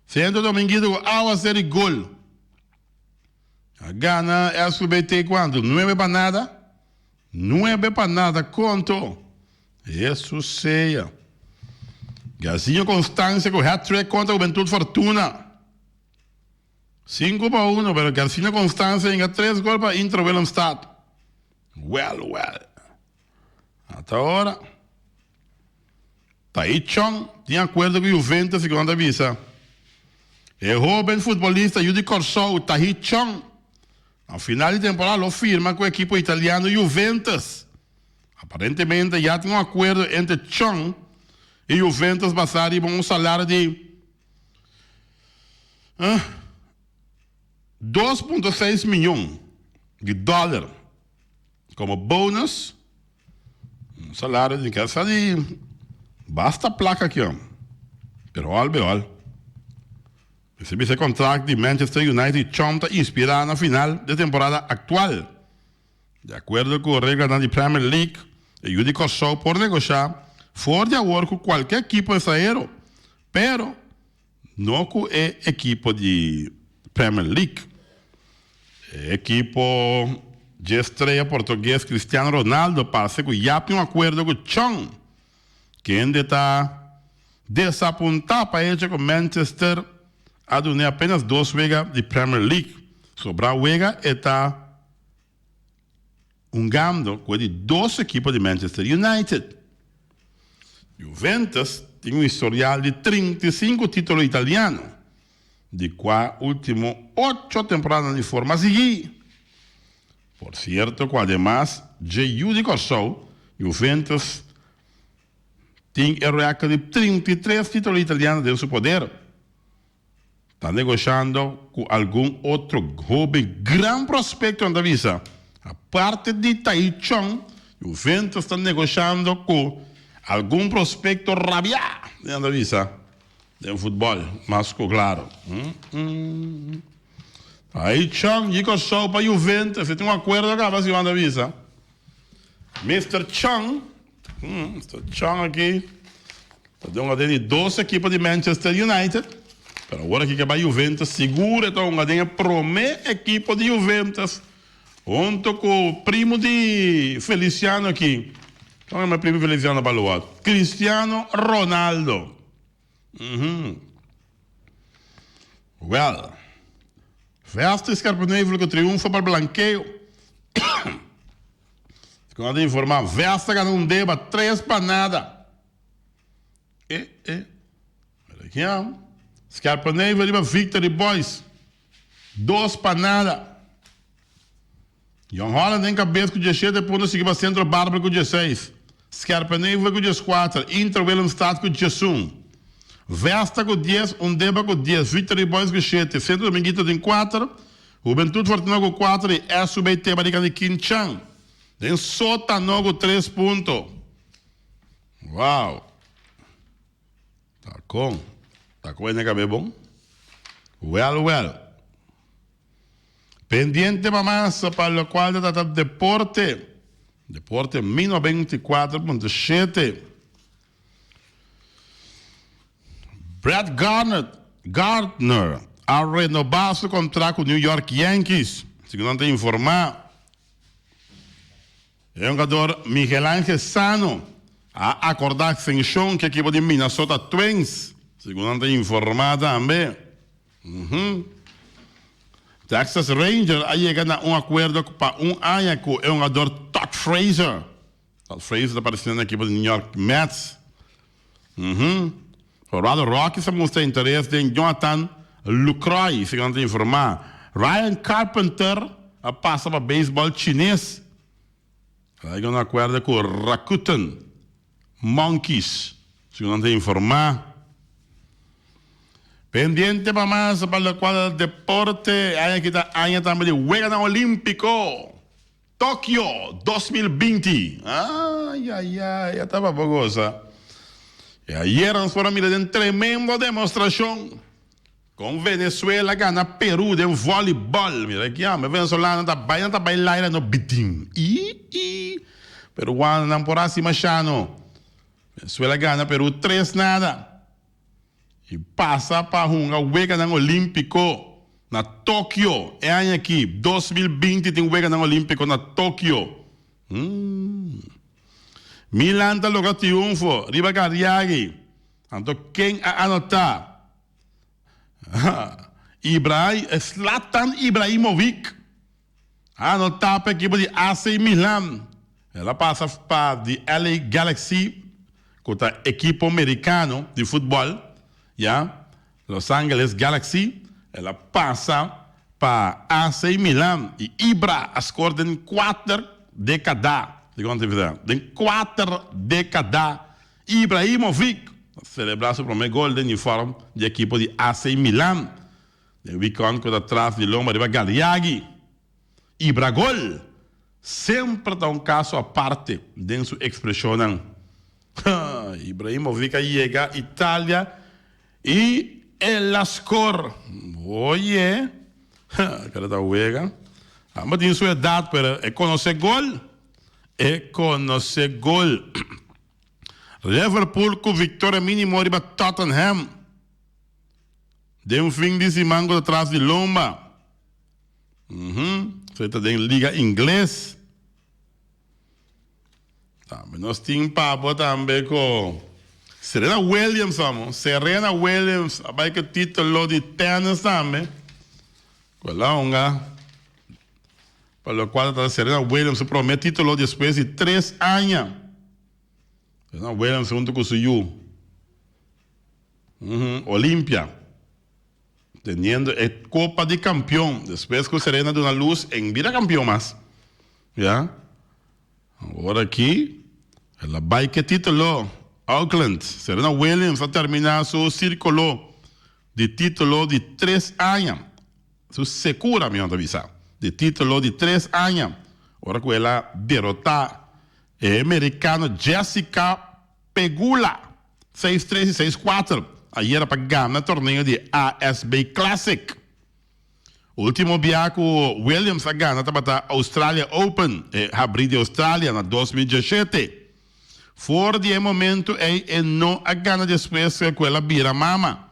Centro Dominguito cu awa ser y gol. A gana SVT cuanto? Nueve pa nada. Nuebe pa nada konto. Hesus sea. Gazinho Constancia ku hat trick kontra Hubentud Fortuna. 5-1, pero Garcinho Constancia hinga tres gol pa Inter Willemstad. Well, well. Ata ora. Tai Chong tin akuerdo ku Juventus segun nan ta bisa. E hoben futbolista yu di Kòrsou, Tahith Chong, na final di temporada lo firma ku ekipo italiano Juventus. Aparentemente ya tin un akuerdo entre Chong i Juventus basá riba un salario di 2.6 miyon di dòler komo bonus. Un salario di kasa di basta plaka aki hom. Pero al be al. Mester bisa e contract di Manchester United Chom ta inspira na final di e temporada actual. Di acuerdo cu reglanan di Premier League, e yu di Kòrsou por negosha for di awor cu cualke ekipo estranhero, pero no cu e ekipo di Premier League. E ekipo dje strea portugues Cristiano Ronaldo parse cu ya tin un acuerdo cu Chong, kende ta desapunta pa hecho cu Manchester a dun'e apenas dos wega di Premier League. Sobra wega e ta hungando cu e di dos ekipo di Manchester United. Juventus tin un historial di 35 titulo italiano, di cua ultimo ocho temporadanan di forma sigui. Por cierto cu ademas dje yu di Corsou, Juventus tin e record di 33 titulo italiano den su poder. Ta negoshando ku algun otro hoben gran prospekto, nan ta bisa. Aparte di Tai Chong, Juventus ta negoshando ku algun prospekto rabiá, nan ta bisa. Den futbòl, mas ku klaro. Tai Chong yi Kòrsou pa Juventus, e tin un akuerdo kaba, si nan ta bisa. Mister Chong, Mister Chong aki. Ta den un aden di dos ekipo di Manchester United, pero awor aki ke bai Juventus sigur e ta hunga den e prome ekipo di Juventus hunto ku primo di Feliciano aki. Kon yama e primo di Feliciano Balua? Cristiano Ronaldo. Uhum. Well, Vesta Scherpenheuvel ku triunfo pa blankeo. Kon a ta informa, Vesta gana un deba 3-0. E, e. Mira aki an. Scherpenheuvel riba Victory Boys. 2-0. Jong Holland den kabes ku 17 punto sigui pa Centro Barbara ku 16. Scherpenheuvel ku 14. Inter Willemstad ku 11. Vesta ku 10, Undeba ku 10, Victory Boys ku 7, Centro Dominguito tin 4, Hubentud Fortuna ku 4 i SUBT Barika di Kinchan den sotano ku 3 punto. Wow! Ta kon. Ta kon e kabe bon? Well, well. Pendiente pa mas pa locual ta trata deporte. Deporte mi 94.7. Brett Gardner, Gardner a renoba su contract cu New York Yankees, segun nan ta informa. E hungador Miguel Angel Sano a acorda extension cu ekipo di Minnesota Twins, segun nan ta informa tambe. Texas Rangers a yega na un acuerdo pa un aña cu e hungador Todd Frazier. Todd Frazier ta pareciendo na ekipo di New York Mets. Colorado Rockies a mustra interes den Jonathan Lucroy, segun nan ta informa. Ryan Carpenter a pasa pa beisbòl chines. El a yega un akuerdo ku Rakuten Monkeys, segun nan ta informa. Pendiente pa mas pa lokual deporte, aña aki ta aña tambe di Weganan Olímpiko. Tokyo 2020 ay ay ay a taba bo goza e ayer nos por a mira den tremendo demostracion con Venezuela gana Peru den volleyball mira aki ame venezolano ta bay nan ta bay laira no bitin i i peruano nan por haci mashano Venezuela gana Peru 3-0. I pasa pa hunga Weganan Olímpiko na Tokio e aña aki. 2020 tin Weganan Olímpiko na Tokio. Mm. Milan ta logra triunfo riba Cagliari. Anto ken a anota? Ibra, Zlatan Ibrahimovic a anota pa ekipo di AC Milan. El a pasa pa di LA Galaxy ku ta ekipo merikano di futbòl, ya, Los Angeles Galaxy. El a pasa pa AC Milan i Ibra a skor den kuater dekada. Dikon ta bisa? Den kuater dekada Ibrahimovic a selebrá su promé gol den uniform di ekipo di AC Milan den wikònt ku ta tras di lomba riba Gagliagi. Ibra gol semper ta un kaso aparte den su ekspreshonnan. Ibrahimovic a yega Italia i el a skor. Oye, keda ta wega. Amba tin su edat pero e konosé gol. E konosé gol. Liverpool ku viktoria mínimo riba Tottenham den fin di siman ku ta tras di lomba. Esei ta den liga ingles. Tambe nos tin pabo tambe ku Serena Williams amo. Serena Williams a bai ku titulo di tennis tambe. Ku el a hunga. Pa lokual ta trata Serena Williams su promé título despues di tres aña. Serena Williams huntu ku su yu Olympia teniendo e kopa di kampion despues ku Serena duna lus en bira kampion mas. Ya. Awor aki el a bai ku e título. Auckland, Serena Williams a terminá su sírkulo di título di tres aña. Su sekura, mihor ta bisa, di título di tres aña ora ku el a derotá e merikano Jessica Pegula seis tres i seis kuater ayera pa gana torneo di ASB Classic. Ultimo bia ku Williams a gana tabata Australia Open, e habrí di Australia na 2017. For di e momento ei e no a gana despues ku el a bira mama.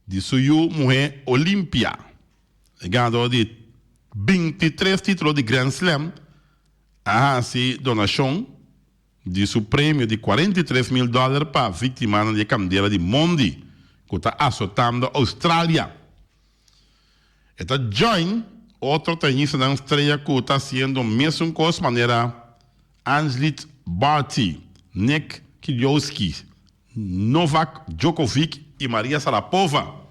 Di su yu muhé Olympia. E ganador di bintitres título di Grand Slam a hasi donashon di su premio di 43 mil dòler pa víktimanan di e kandela di mondi ku ta asotando Australia. E ta join otro tenistanan strea ku ta hasiendo mesun kos manera Anjlit Barty, Nick Kyrgios, Novak Djokovic i Maria Sharapova.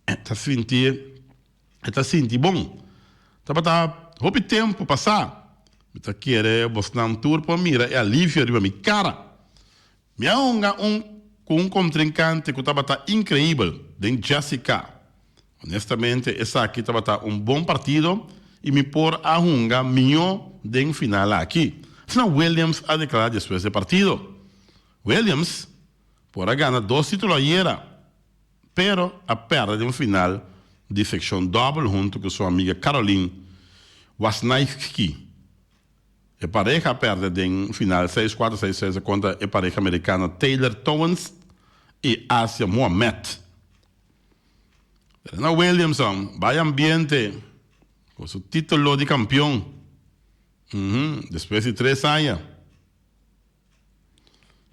E ta sinti e ta sinti bon. Tabata hopi tempu pasá. Mi ta kere bosnan tur por mira e alivio riba mi kara. Mi a hunga un ku un kontrinkante ku tabata inkreibel den Jessica. Honestamente esaki tabata un bon partido i mi por a hunga mihó den final aki, asina Williams a deklará despues di e partido. Williams por a gana dos título ayera, pero a pèrdè den final di sekshon dòbel huntu ku su amiga Caroline Wozniacki. E pareha a pèrdè den final seis kuater, seis seis kontra e pareha merikano Taylor Towns i Asia Mohamed. Serena Williamson bai ambiente ku su título di kampion despues di tres aña.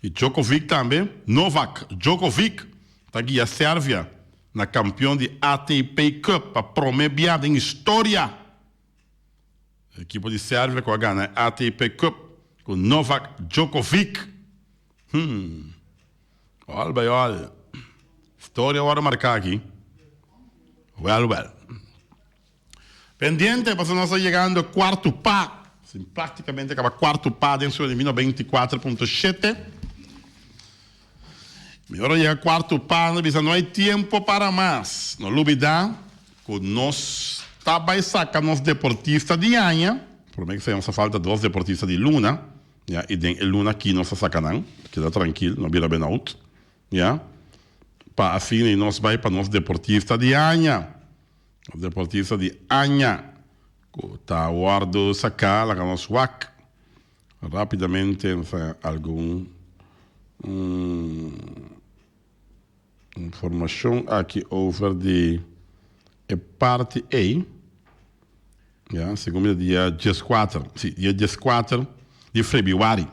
I Djokovic tambe, Novak Djokovic ta guia Servia na kampion di ATP Cup pa prome bia den historia. Ekipo di Servia ku a gana e ATP Cup ku Novak Djokovic. Hmm. All by all. Historia wòrdu marká aki. Wèl wèl. Pendiente pasobra nos ta yegando kuartu pa. Sin práktikamente kaba kuartu pa den su di 24.7. Mi ora yega kuartu pa nos bisa no hay tiempo para mas. No lubida ku nos ta bai saka nos deportista di aña. Prome ku nos a falta dos deportista di luna. Ya, i den e luna aki nos ta saka nan. Keda trankil, no bira benout. Ya, pa asina i nos bai pa nos deportista di aña. Nos deportista di aña ku ta wòrdu saká laga nos wak rápidamente nos haña algun informashon aki over di e parti ei. Ya, segun mi ta dia dieskuater, si, dia dieskuater di febrüari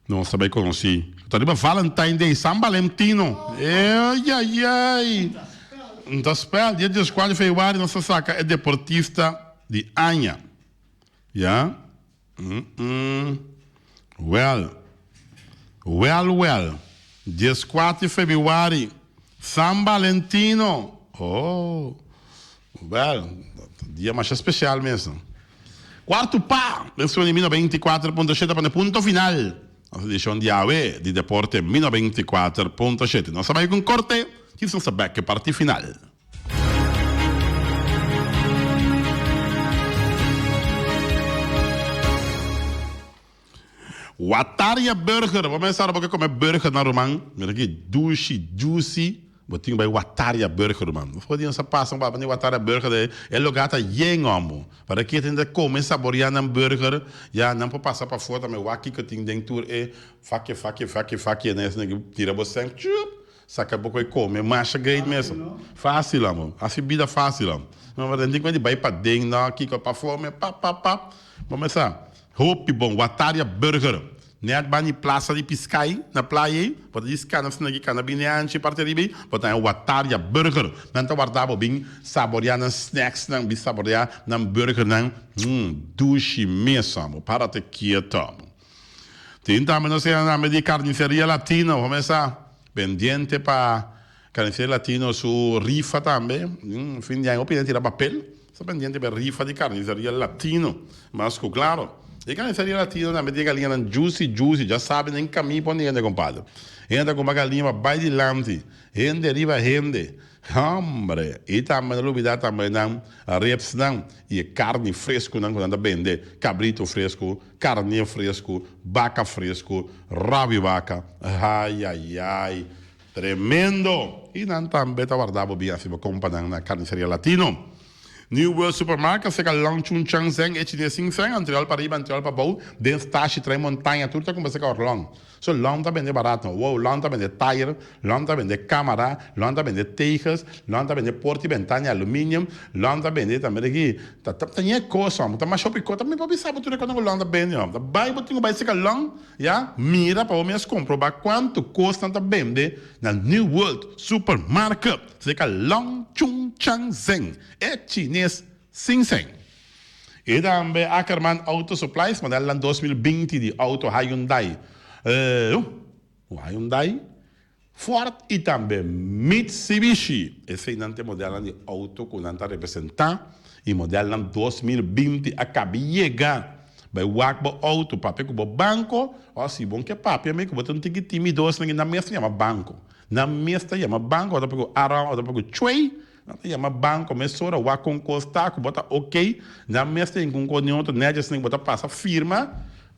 nos ta bai konosí. Ta riba Valentine Day, San Valentino. Eyayay! N ta spel, dia dieskuater di febrüari nos ta saka e deportista di aña. Ya. Wèl, wèl, wèl, dieskuater di febrüari, San Valentino. Oh, wèl, dia masha spesial mes. Kuartu pa, den suma di mi 94.7 pa ne punto final. Nos edishon di awe di Deporte mi 94.7. Nos a bai ku un korte, kis nos ta bèk ku e parti final. Wataria Burger, bo mester ora bo ke kome burger na ruman, mira ki dushi, juicy, bo tin ku bai Wataria Burger ruman. Bo for di nos a pasa un baba ni Wataria Burger e, e lugar ta yen omo. Para ke tin ta kome saboria nan burger, ya nan por pasa pafó tambe wak kiko tin den tur e faki faki faki faki na esnan ki tira bo sèn chup. Saca bo koe come masha great mes. Facil amo. Haci bida facil amo. No bo tin cu di bay paden no kico pafo me pap pap pap. Bo me sa. Hopi bon. Wataria burger. Net bani plaza di Piscai na playa ey. Bo ta djis cana asina aki cana bini anchi parti ariba ey. Bo ta haña Wataria burger. Nan ta warda bo bin saborea nan snacks nan bin saborea nan burger nan. Humm dushi mes amo. Parate kieto amo. Tin tambe nos hende tambe di Carniceria Latino, bo mesa pendiente pa Carniceria Latino su rifa tambe, fin di aña hopi hende tira papel, sta pendiente pa e rifa di Carniceria Latino, mas cu claro e Carniceria Latino tambe tin e galiñanan juicy juicy, ya sabi den cami pon di hende compadre, hende ta cumpra galiña pa bay dilanti, hende riba hende. Hombre! I tambe no lubida tambe nan ribsnan i e karni freskunan ku nan ta bende, kabritu fresku, karnie fresku, baka fresku, rabi baka. Ayayay! Tremendo! I nan tambe ta warda bo bin hasi bo kompanan na Carniceria Latino. New World Supermarket seka Long Chun Chang Zeng e chines sin seng, antriol pa riba, antriol pa bou, den stashi, train montaña, tur ta kumpra seka Orlong. So Lon ta bende barat no. Wow, Lon ta bende tayer, Lon ta bende camara, Lon ta bende tegels, Lon ta bende porta y bentana di aluminium, Lon ta bende tambe de ki, ta ta ta ñe cos hom, ta masha hopi cos, ta mi por bisa bo tur e cosnan cu Lon ta bende hom. Ta bay bo tin cu bay cerca Lon, ya, mira pa bo mes comproba cuanto cos nan ta bende na New World Supermarket cerca Lon Chung Chang Zeng, e chines sin seng. E tambe Ackerman Auto Supplies modelnan 2020 di auto Hyundai, Hyundai, Ford y tambe Mitsubishi. Eseinan ta e modelnan di auto cu nan ta representa y modelnan 2020 a cabi yega. Bay wak bo auto, papia cu bo banco o si bon ke papia mi cu bo ta un tiki timido esnan nan mes ta yama banco. Nan mes ta yama banco o ta papia cu Aron o ta papia cu Chuey. Nan ta yama banco mesora wak con cos ta cu bo ta ok, nan mes ta hinca un cos ni otro netjes ni bo ta pasa firma,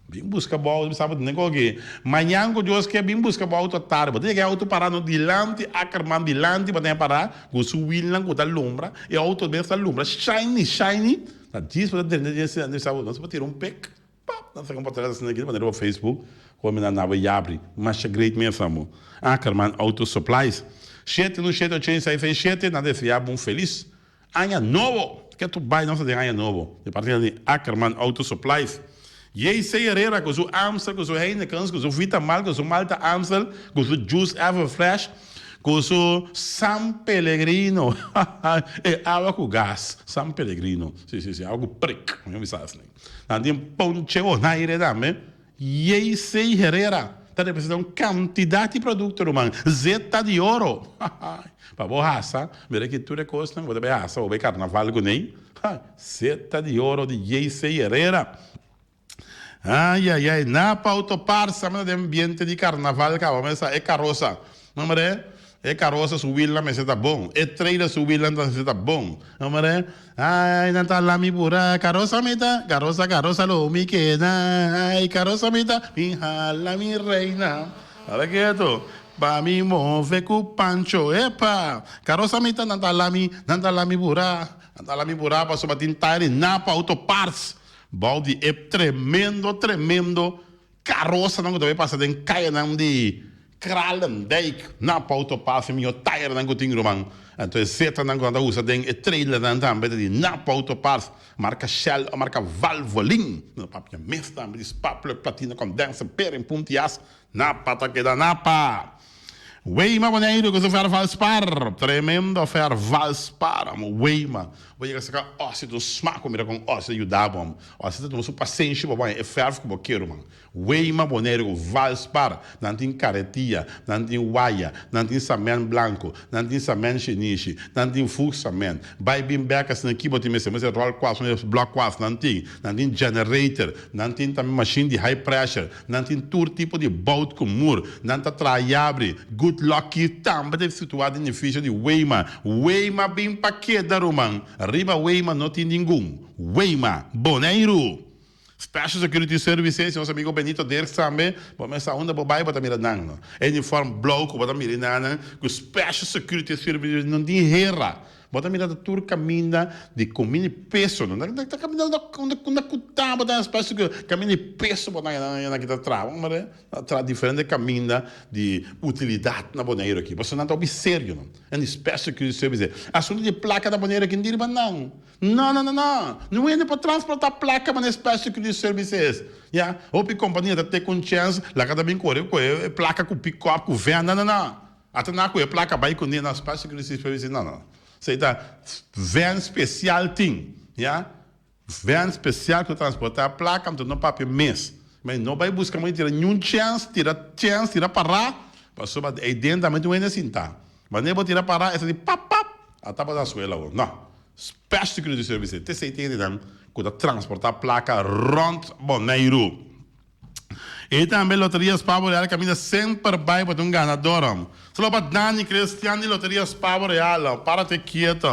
bin busca bo auto bisa bo tene koki mañan cu Dios ke bin busca bo auto tarde bo ta yega e auto para no dilanti Ackerman dilanti bo ta para cu su wielnan cu ta lumbra e auto mes ta lumbra shiny shiny ta djis bo ta drenta dje esnan bisa bo nos por tira un pic. Pap! Nan saka un portret asina aki, manera riba Facebook, ku mi nan naba yabri. Masha great mes amo. Ackerman Auto Supplies. Shete un shete ocho seis seis shete, nan desea bo un felis aña nobo! Ke tur bai nos ta den aña nobo di parti di Ackerman Auto Supplies. JC Herrera ku su Amstel, ku su Heinekens, ku su Vita Malt, ku su Malta Amstel, ku su Juice Ever Fresh, Ku su San Pellegrino e awa ku gas San Pellegrino si si si awa ku prik mi bisa asina nan tin ponche Bonaire tambe JC Herrera ta representa un kantidat di produkto ruman zeta di oro pa bo hasa mira ki tur e kosnan bo ta bai hasa bo bai karnaval kuné zeta di oro di JC Herrera. Ay ay ay Napa Auto Parts ta manda den ambiente di carnaval caba mester sa e carosa no mare e carosa su wielnan mester ta bon e trailer su wielnan ta mester ta bon no mare ay nan ta lami pura carosa mi ta carosa carosa lo mi keda ay carosa mi ta mi hala mi reina ora keto pa mi move cu Pancho epa carosa mi ta nan ta lami nan ta lami pura nan ta lami pura pasobra tin tayer di Napa Auto Parts. Bou di e tremendo tremendo karosanan ku ta bai pasa den kayanan di Kralendijk, Napa Auto Parts e mihó tayernan ku tin ruman. Anto e zetanan ku nan ta usa den e trailernan tambe ta di Napa Auto Parts, marka Shell o marka Valvoline. Nan ta papia mes tambe di sparkplug, platina, condenser, bearing, puntias. Napa ta keda Napa! Weima Boneiru ku su vervalspar! Tremendo vervalspar amo Weima! Bo yega saka osi ta un smak bo mira kon osi ta yuda bo amo. Osi ta tuma su pasenshi pa bo haña e verf ku bo ke ruman. Weima Boneiru ku valspar! Nan tin karetia, nan tin waya, nan tin samen blanku, nan tin samen shinishi, nan tin voegsamen. Bai bin bek asina ki bo tin mester, mester ròl kwas, mester blòk kwas, nan tin. Nan tin generator, nan tin tambe mashin di high pressure. Nan tin tur tipo di bout ku mur. Nan ta traha yabri. Good Lucky tambe ta situá den edifisio di Weima. Weima bin pa keda, ruman. Riba Weima no tin ningun. Weima, Boneiru! Special Security Services, nos amigo Benito Dirks tambe. Bo mester sa unda bo bai bo ta mira nan. No. E uniform blou ku bo ta mira nan ku Special Security Services no tin hera. Bo ta mira ta tur kaminda di kuminda i peso. No ta kaminda unda ku ta bo ta espesio ku kaminda di peso bo ta na kita traha. Bo mira ta traha diferente kaminda di utilidat na Boneiru aki. Pasobra nan ta hopi serio no. En di spesio ku service. Asuntu di plaka na Boneiru aki no tin riba nan. No no no no. No hende por transporta plaka manera spesio ku services. Ya. Hopi kompania ta teke un chèns laga ta bin kore ku e plaka ku pikòp ku vèn. No no no. Ata na ku e plaka bai kuné na Special Security Service no no. Esei ta van spesial tin ya. Van spesial ku ta transportá plaka anto no papia mes. Ma no bai buska moe tira niun chèns tira chèns tira pará pasobra ei den tambe tin un hende sintá. Wanneer bo tira pará e sa di pap pap ata bo na suela awor. No. Special Security Service te esei tin hendenan ku ta transportá plaka rònt Boneiru. E tambe Loteria Spavo Real caminda semper bay pa ta un ganador. Solo pa Dani Christian di Loteria Spavo Real, parate kieto,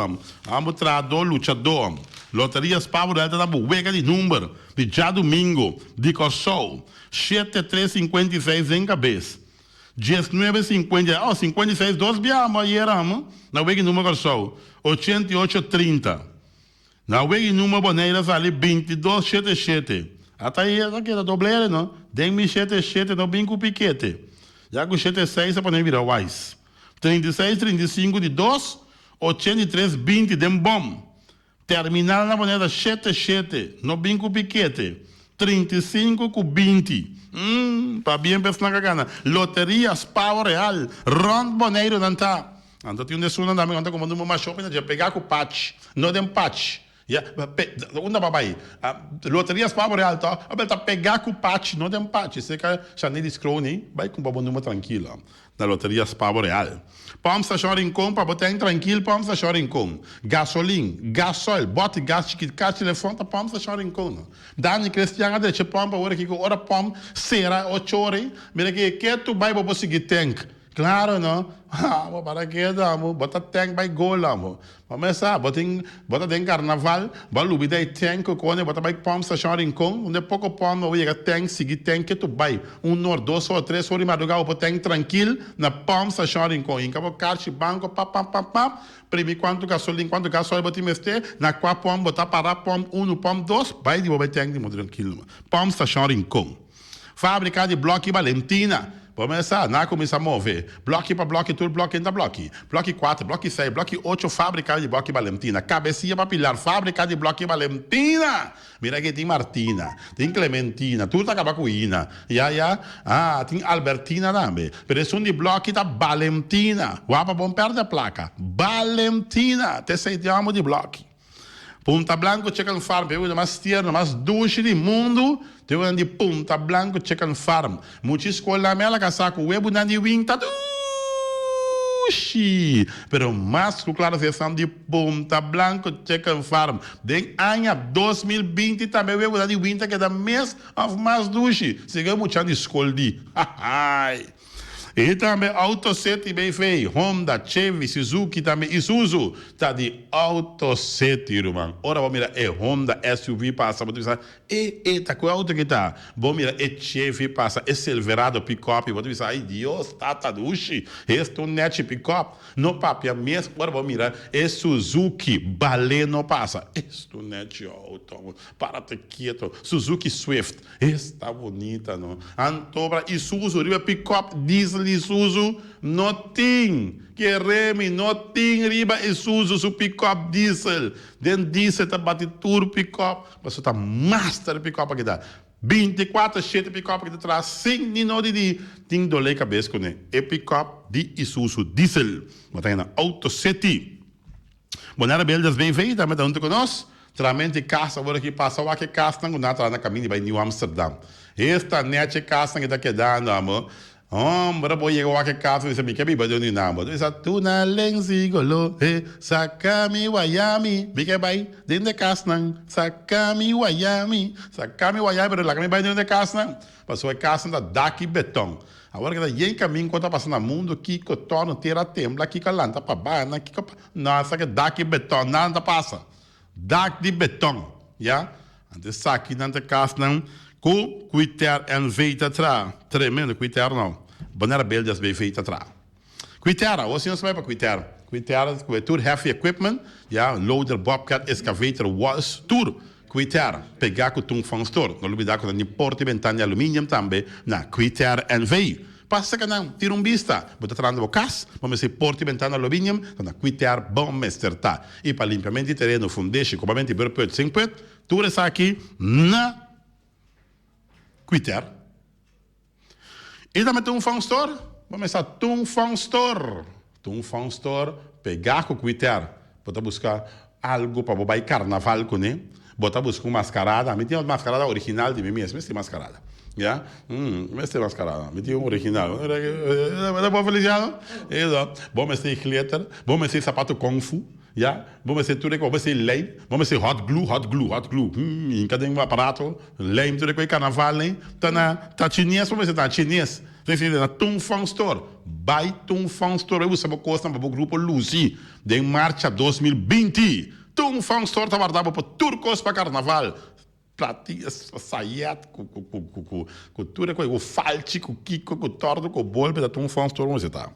amo trahador luchador. Loteria Spavo Real ta na bo wega di number di djadumingo di Corsou, shete tres 56 den cabes, diesnuebe 50, oh 56 dos bia amo ayer amo na wega di number Corsou, 88 30. Na wei number Bonaire a sali 22 shete shete. Ata ei a keda doblere no. Den mi shete shete no bin ku pikete. Ya ku shete seis a pone bira wise. 36 35 di dos, 83 20 den bom. Terminal na Bonaire ta shete shete, no bin ku pikete. 35 ku 20. Umm, pabien pa esnan ka gana. Loteria Spao Real, rond Boneiru nan ta. Anto tin un esunnan tambe ku nan ta kuma number mas shopi nan dje pega ku patch, no den patch. Ya, pe, unda bo a bai? Loteria Spavo Real to, abel ta pega ku patch, no den patch. Esei ka Shaneli Scroni, bai kumpra bo number trankilo na Loteria Spavo Real. Pump Station Rincon pa bo ten trankil Pump Station Rincon. Gasolin, gasoil, bòti gas chikit, kas telefòn ta Pump Station Rincon no. Dani Cristian a drecha pump awor aki ku ora pump sera ocho ora ei, mira ki ketu bai bo por sigui tank. Claro no, ha bo para ketu amo, bo ta tank bai gol amo. Bo mes sa, bo tin, bo ta den carnaval, bo a lubida e tank cu cone, bo ta bai pump station Rincon, unda e poco pump bo yega tank, sigui tank ketu bai. Un or, dos or, tres or di madruga bo por tank trankil na pump station Rincon. Hinca bo carchi banco pap pap pap pap, primi cuanto gasolin, cuanto gasoil bo tin mester, na cua pump bo ta para, pump uno, pump dos, bai di bo bai tank di mo trankil. Pump station Rincon. Fábrika di blòki Balentina. Bo mes sa, nan a kuminsá move. Blòki pa blòki, tur blòki ta blòki. Blòki kuater, blòki seis, blòki ocho, fábrika di blòki Balentina. Kabesia pa Pilar, fábrika di blòki Balentina! Mira aki tin Martina, tin Clementina, tur ta kaba ku ina. Ya, ya. Ah, tin Albertina tambe. Pero esun di blòki ta Balentina. Wak pa bon pèrdè plaka. Balentina! Ta esei tin amo di blòki. Punta Blanco Chicken Farm, e mas tierno, mas dushi di mundu, te un di Punta Blanco Chicken Farm. Mucha skol na mela ka sa ku webunan di wing ta dushi. Pero mas ku klaro si esan di Punta Blanco Chicken Farm. Den aña 2020 tambe webunan di wing ta keda mes of mas dushi, segun e muchanan di skol di. Hahaai. I tambe Auto City BV, Honda, Chevy, Suzuki tambe Isuzu ta di Auto City ruman. Ora bo mira e Honda SUV pasa bo ta bisa e e ta cu auto ki ta? Bo mira e Chevy pasa e Silverado pickup bo ta bisa ay Dios tata dushi esta un nechi pickup. No papia mes ora bo mira e Suzuki Baleno pasa esta un nechi auto parate kieto Suzuki Swift. Esta bunita no. Anto bra Isuzu riba pick up diesel. di Isuzu no tin. Kere mi, no tin riba Isuzu su pick-up diesel. Den diesel ta bati tur pick-up, pasobra ta master pick-up aki ta. Binticuater shete pick-up aki ta traha sin ni no di di tin dolé cabes cune. E pick-up di Isuzu diesel. Bo ta hena Auto City. Bonaire Builders BV tambe ta hunto cu nos. Tramente cas awor aki pasa wak e casnan cu nan a traha na caminda di bay New Amsterdam. Esta nechi e casnan ki ta kedando amo. Hombre bo yega wak e cas bo bisa mi ke biba den un amo. Bo bisa tuna lensi golo he saca mi waya mi. Mi ke bay den de casnan saca mi waya mi. Saca mi waya mi pero laga mi bay den de casnan. Pasobra e casnan ta dak y beton. Awor ki ta yen camin cu ta pasa na mundo kico torno tera tembla kico a lanta pa banda kico pa no esaki dak y beton nada ta pasa. Dak di beton, ya. Anto esaki nan ta kasnan ku Quiter NV ta traha. Tremendo, Quiter no. Bonaire Builders BV ta traha. Quiter, awor si nos bai pa Quiter. Quiter ku e tur heavy equipment, ya, loader, bobcat, excavator, walls, tur. Quiter, pegá ku Tung Fong Store. No lubidá ku nan tin porta i bentana di aluminium tambe na Quiter NV. Pasa ka nan, tira un bista. Bo ta trahando bo kas, bo mester porta i bentana aluminium, ta na Quiter bo mester ta. I pa limpiamento di tereno, fundeshi, kobamento di berput, zinkput, tur esaki na Quiter. I tambe Tung Fong Store, bo mester Tung Fong Store. Tung Fong Store pegá ku Quiter. Bo ta buska algu pa bo bai karnaval kuné, bo ta buska un maskarada. Mi tin un maskarada original di mi mes, mi mester maskarada. Ya, mi mester maskarada, mi tin un original. Bo ta bon Feliciano? Eso. Bo mester glitter, bo mester sapato kung fu, ya. Bo mester tur e kos, bo mester lijm, bo mester hot glue, hot glue, hot glue. Hinka den un aparato, lijm tur e kos e karnaval ei. Ta na, ta chines bo mester ta, chines. Na Tung Fong Store. Bai Tung Fong Store bai buska bo kosnan pa bo grupo lusi den marcha 2020. Tung Fong Store ta warda bo pa tur kos pa karnaval. Plati, sayet ku ku ku ku ku ku tur e kos, ku falchi, ku kiko, ku torto, ku bol, ta Tung Fong Store bo mester ta.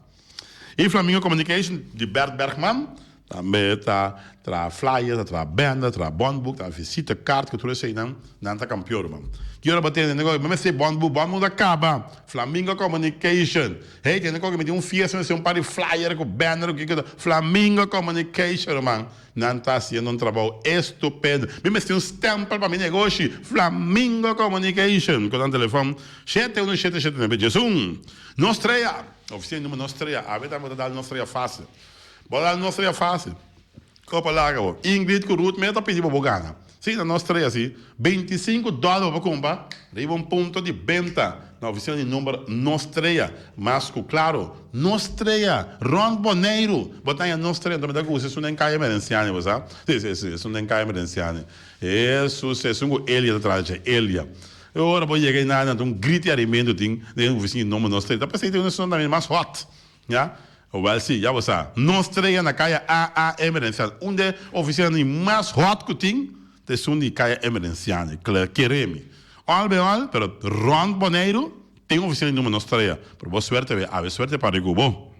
I Flamingo Communication di Bert Bergman tambe ta traha flyers, ta traha banner, ta traha bondboek, ta traha visite kaart ku tur eseinan, nan ta kampion ruman. Ki ora bo tende nego mi mester bondboek, bondboek ta kaba. Flamingo Communication, hey tende koke mi tin un fiesta mi mester un par di flyer ku banner ku kiko, Flamingo Communication ruman, nan ta hasiendo un trabou estupendo. Mi mester un stempel pa mi negoshi, Flamingo Communication, ku nan telefon shete unu shete shete nuebe diesun. Nos trea. Oficina di numero nos trea. Awe tambe bo ta dal nos trea facil. Bo ta dal nos trea facil. Kopa laga bo. Ingrid ku Ruth mester ta pidi bo bo gana. Si, na nos trea si. Bintisinku dòler bo por kumpra riba un punto di benta na oficina di number nos trea. Mas ku klaro, nos trea rònt Boneiru. Bo ta haña nos trea. Anto mi ta gusta esun den Kaya Emerenciani, bo sa. Si, si, si, esun den Kaya Emerenciani. Hesus, esun ku Elia ta traha dje. Elia. E ora bo yega einan nan ta un griti arimento tin den oficina di nomber nos strea. Ta p'esei tin un esun tambe mas hot. Ya. Wel si, ya bo sa. Nos strea na kaya AA Emerenciano. Un de oficinanan di mas hot ku tin ta esun di kaya Emerenciano. Kere mi. Al be al, pero rond Boneiru tin oficina di nomber nos strea. Pero bo suerte be, awe suerte pari ku bo.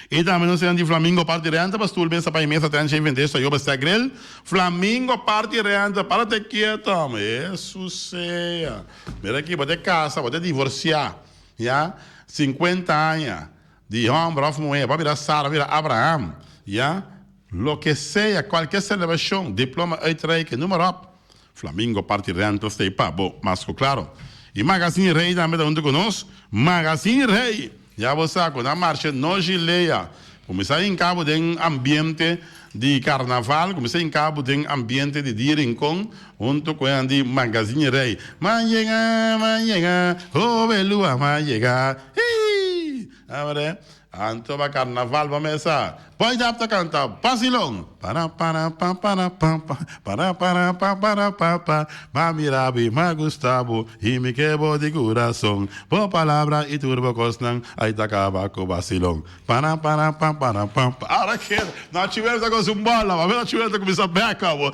I tambe nos tenan di Flamingo parti renta pa stoel mesa pa e mesa ten shei vende soyo bestia grill Flamingo parti renta para te kieto amo Hesus sea mira aki bo te casa bo te divorcia ya 50 aña di homber of muher bo a bira Sara bo a bira Abraham ya loke sea cualkier celebracion diploma uitreiken noem maar op Flamingo parti renta stay pa bo mas cu claro. Y Magazine Rey tambe ta hunto cu nos. Magazine Rey! Ya bo sa cu nan marcha no gilea. Cuminsa hinca bo den ambiente di carnaval, cuminsa hinca bo den ambiente di Dia Rincon hunto cu enan di Magazine Rey. Ma yega, ma yega, hobelua ma yega, hii! Abre. Anto ba carnaval bo mesa. Boy Dap ta canta Basilon. Para para pa para pa pa para para pa para pa pa Ma mira bo y ma gusta bo y mi ke bo di curason Bo palabra y tur bo cosnan ay ta caba cu Basilon Para para pa para pa pa Ahora ke Nachiwel ta con su bola Mami Nachiwel ta cuminsa bek abo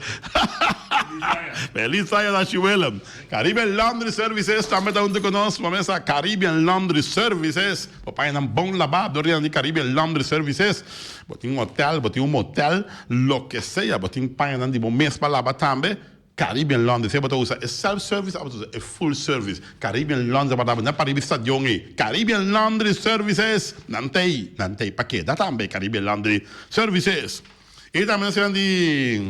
Feliz aña Nachiwel Caribbean Laundry Services tambe ta hunto cu nos Bo mesa Caribbean Laundry Services Bo pañanan bon labá dor di nan di Caribbean Laundry Services. Bo tin un hotel, bo tin un motel, loke sea, bo tin pañanan di bo mes pa laba tambe. Caribbean Laundry, sea bo ta usa e self service of bo ta usa e full service, Caribbean Laundry ta tabata na pariba e stadion ei. Caribbean Laundry Services, nan ta ei, nan ta ei pa keda tambe, Caribbean Laundry Services. I tambe nos esnan di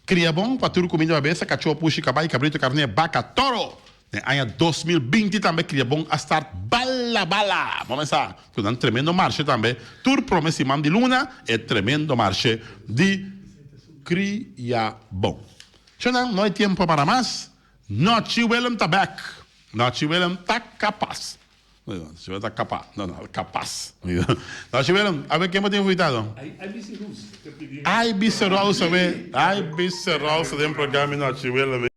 Kriabon pa tur kuminda pa besta, kachó, pushi, kabai, kabrito, karné, baka, toro. Den aña 2020 tambe Kriabon a start bala bala. Bo mesa ku nan tremendo marshe tambe tur prome siman di luna e tremendo marshe di Kriabon. Shownan no hay tiempo para mas. Nochi Willem ta bek. Nochi Willem ta kapas. Nochi Willem ta kapa. No no kapas. Nochi Willem awe ken bo tin invitado? Ibc Rose awe. Ibc Rose den programa Nochi Willem.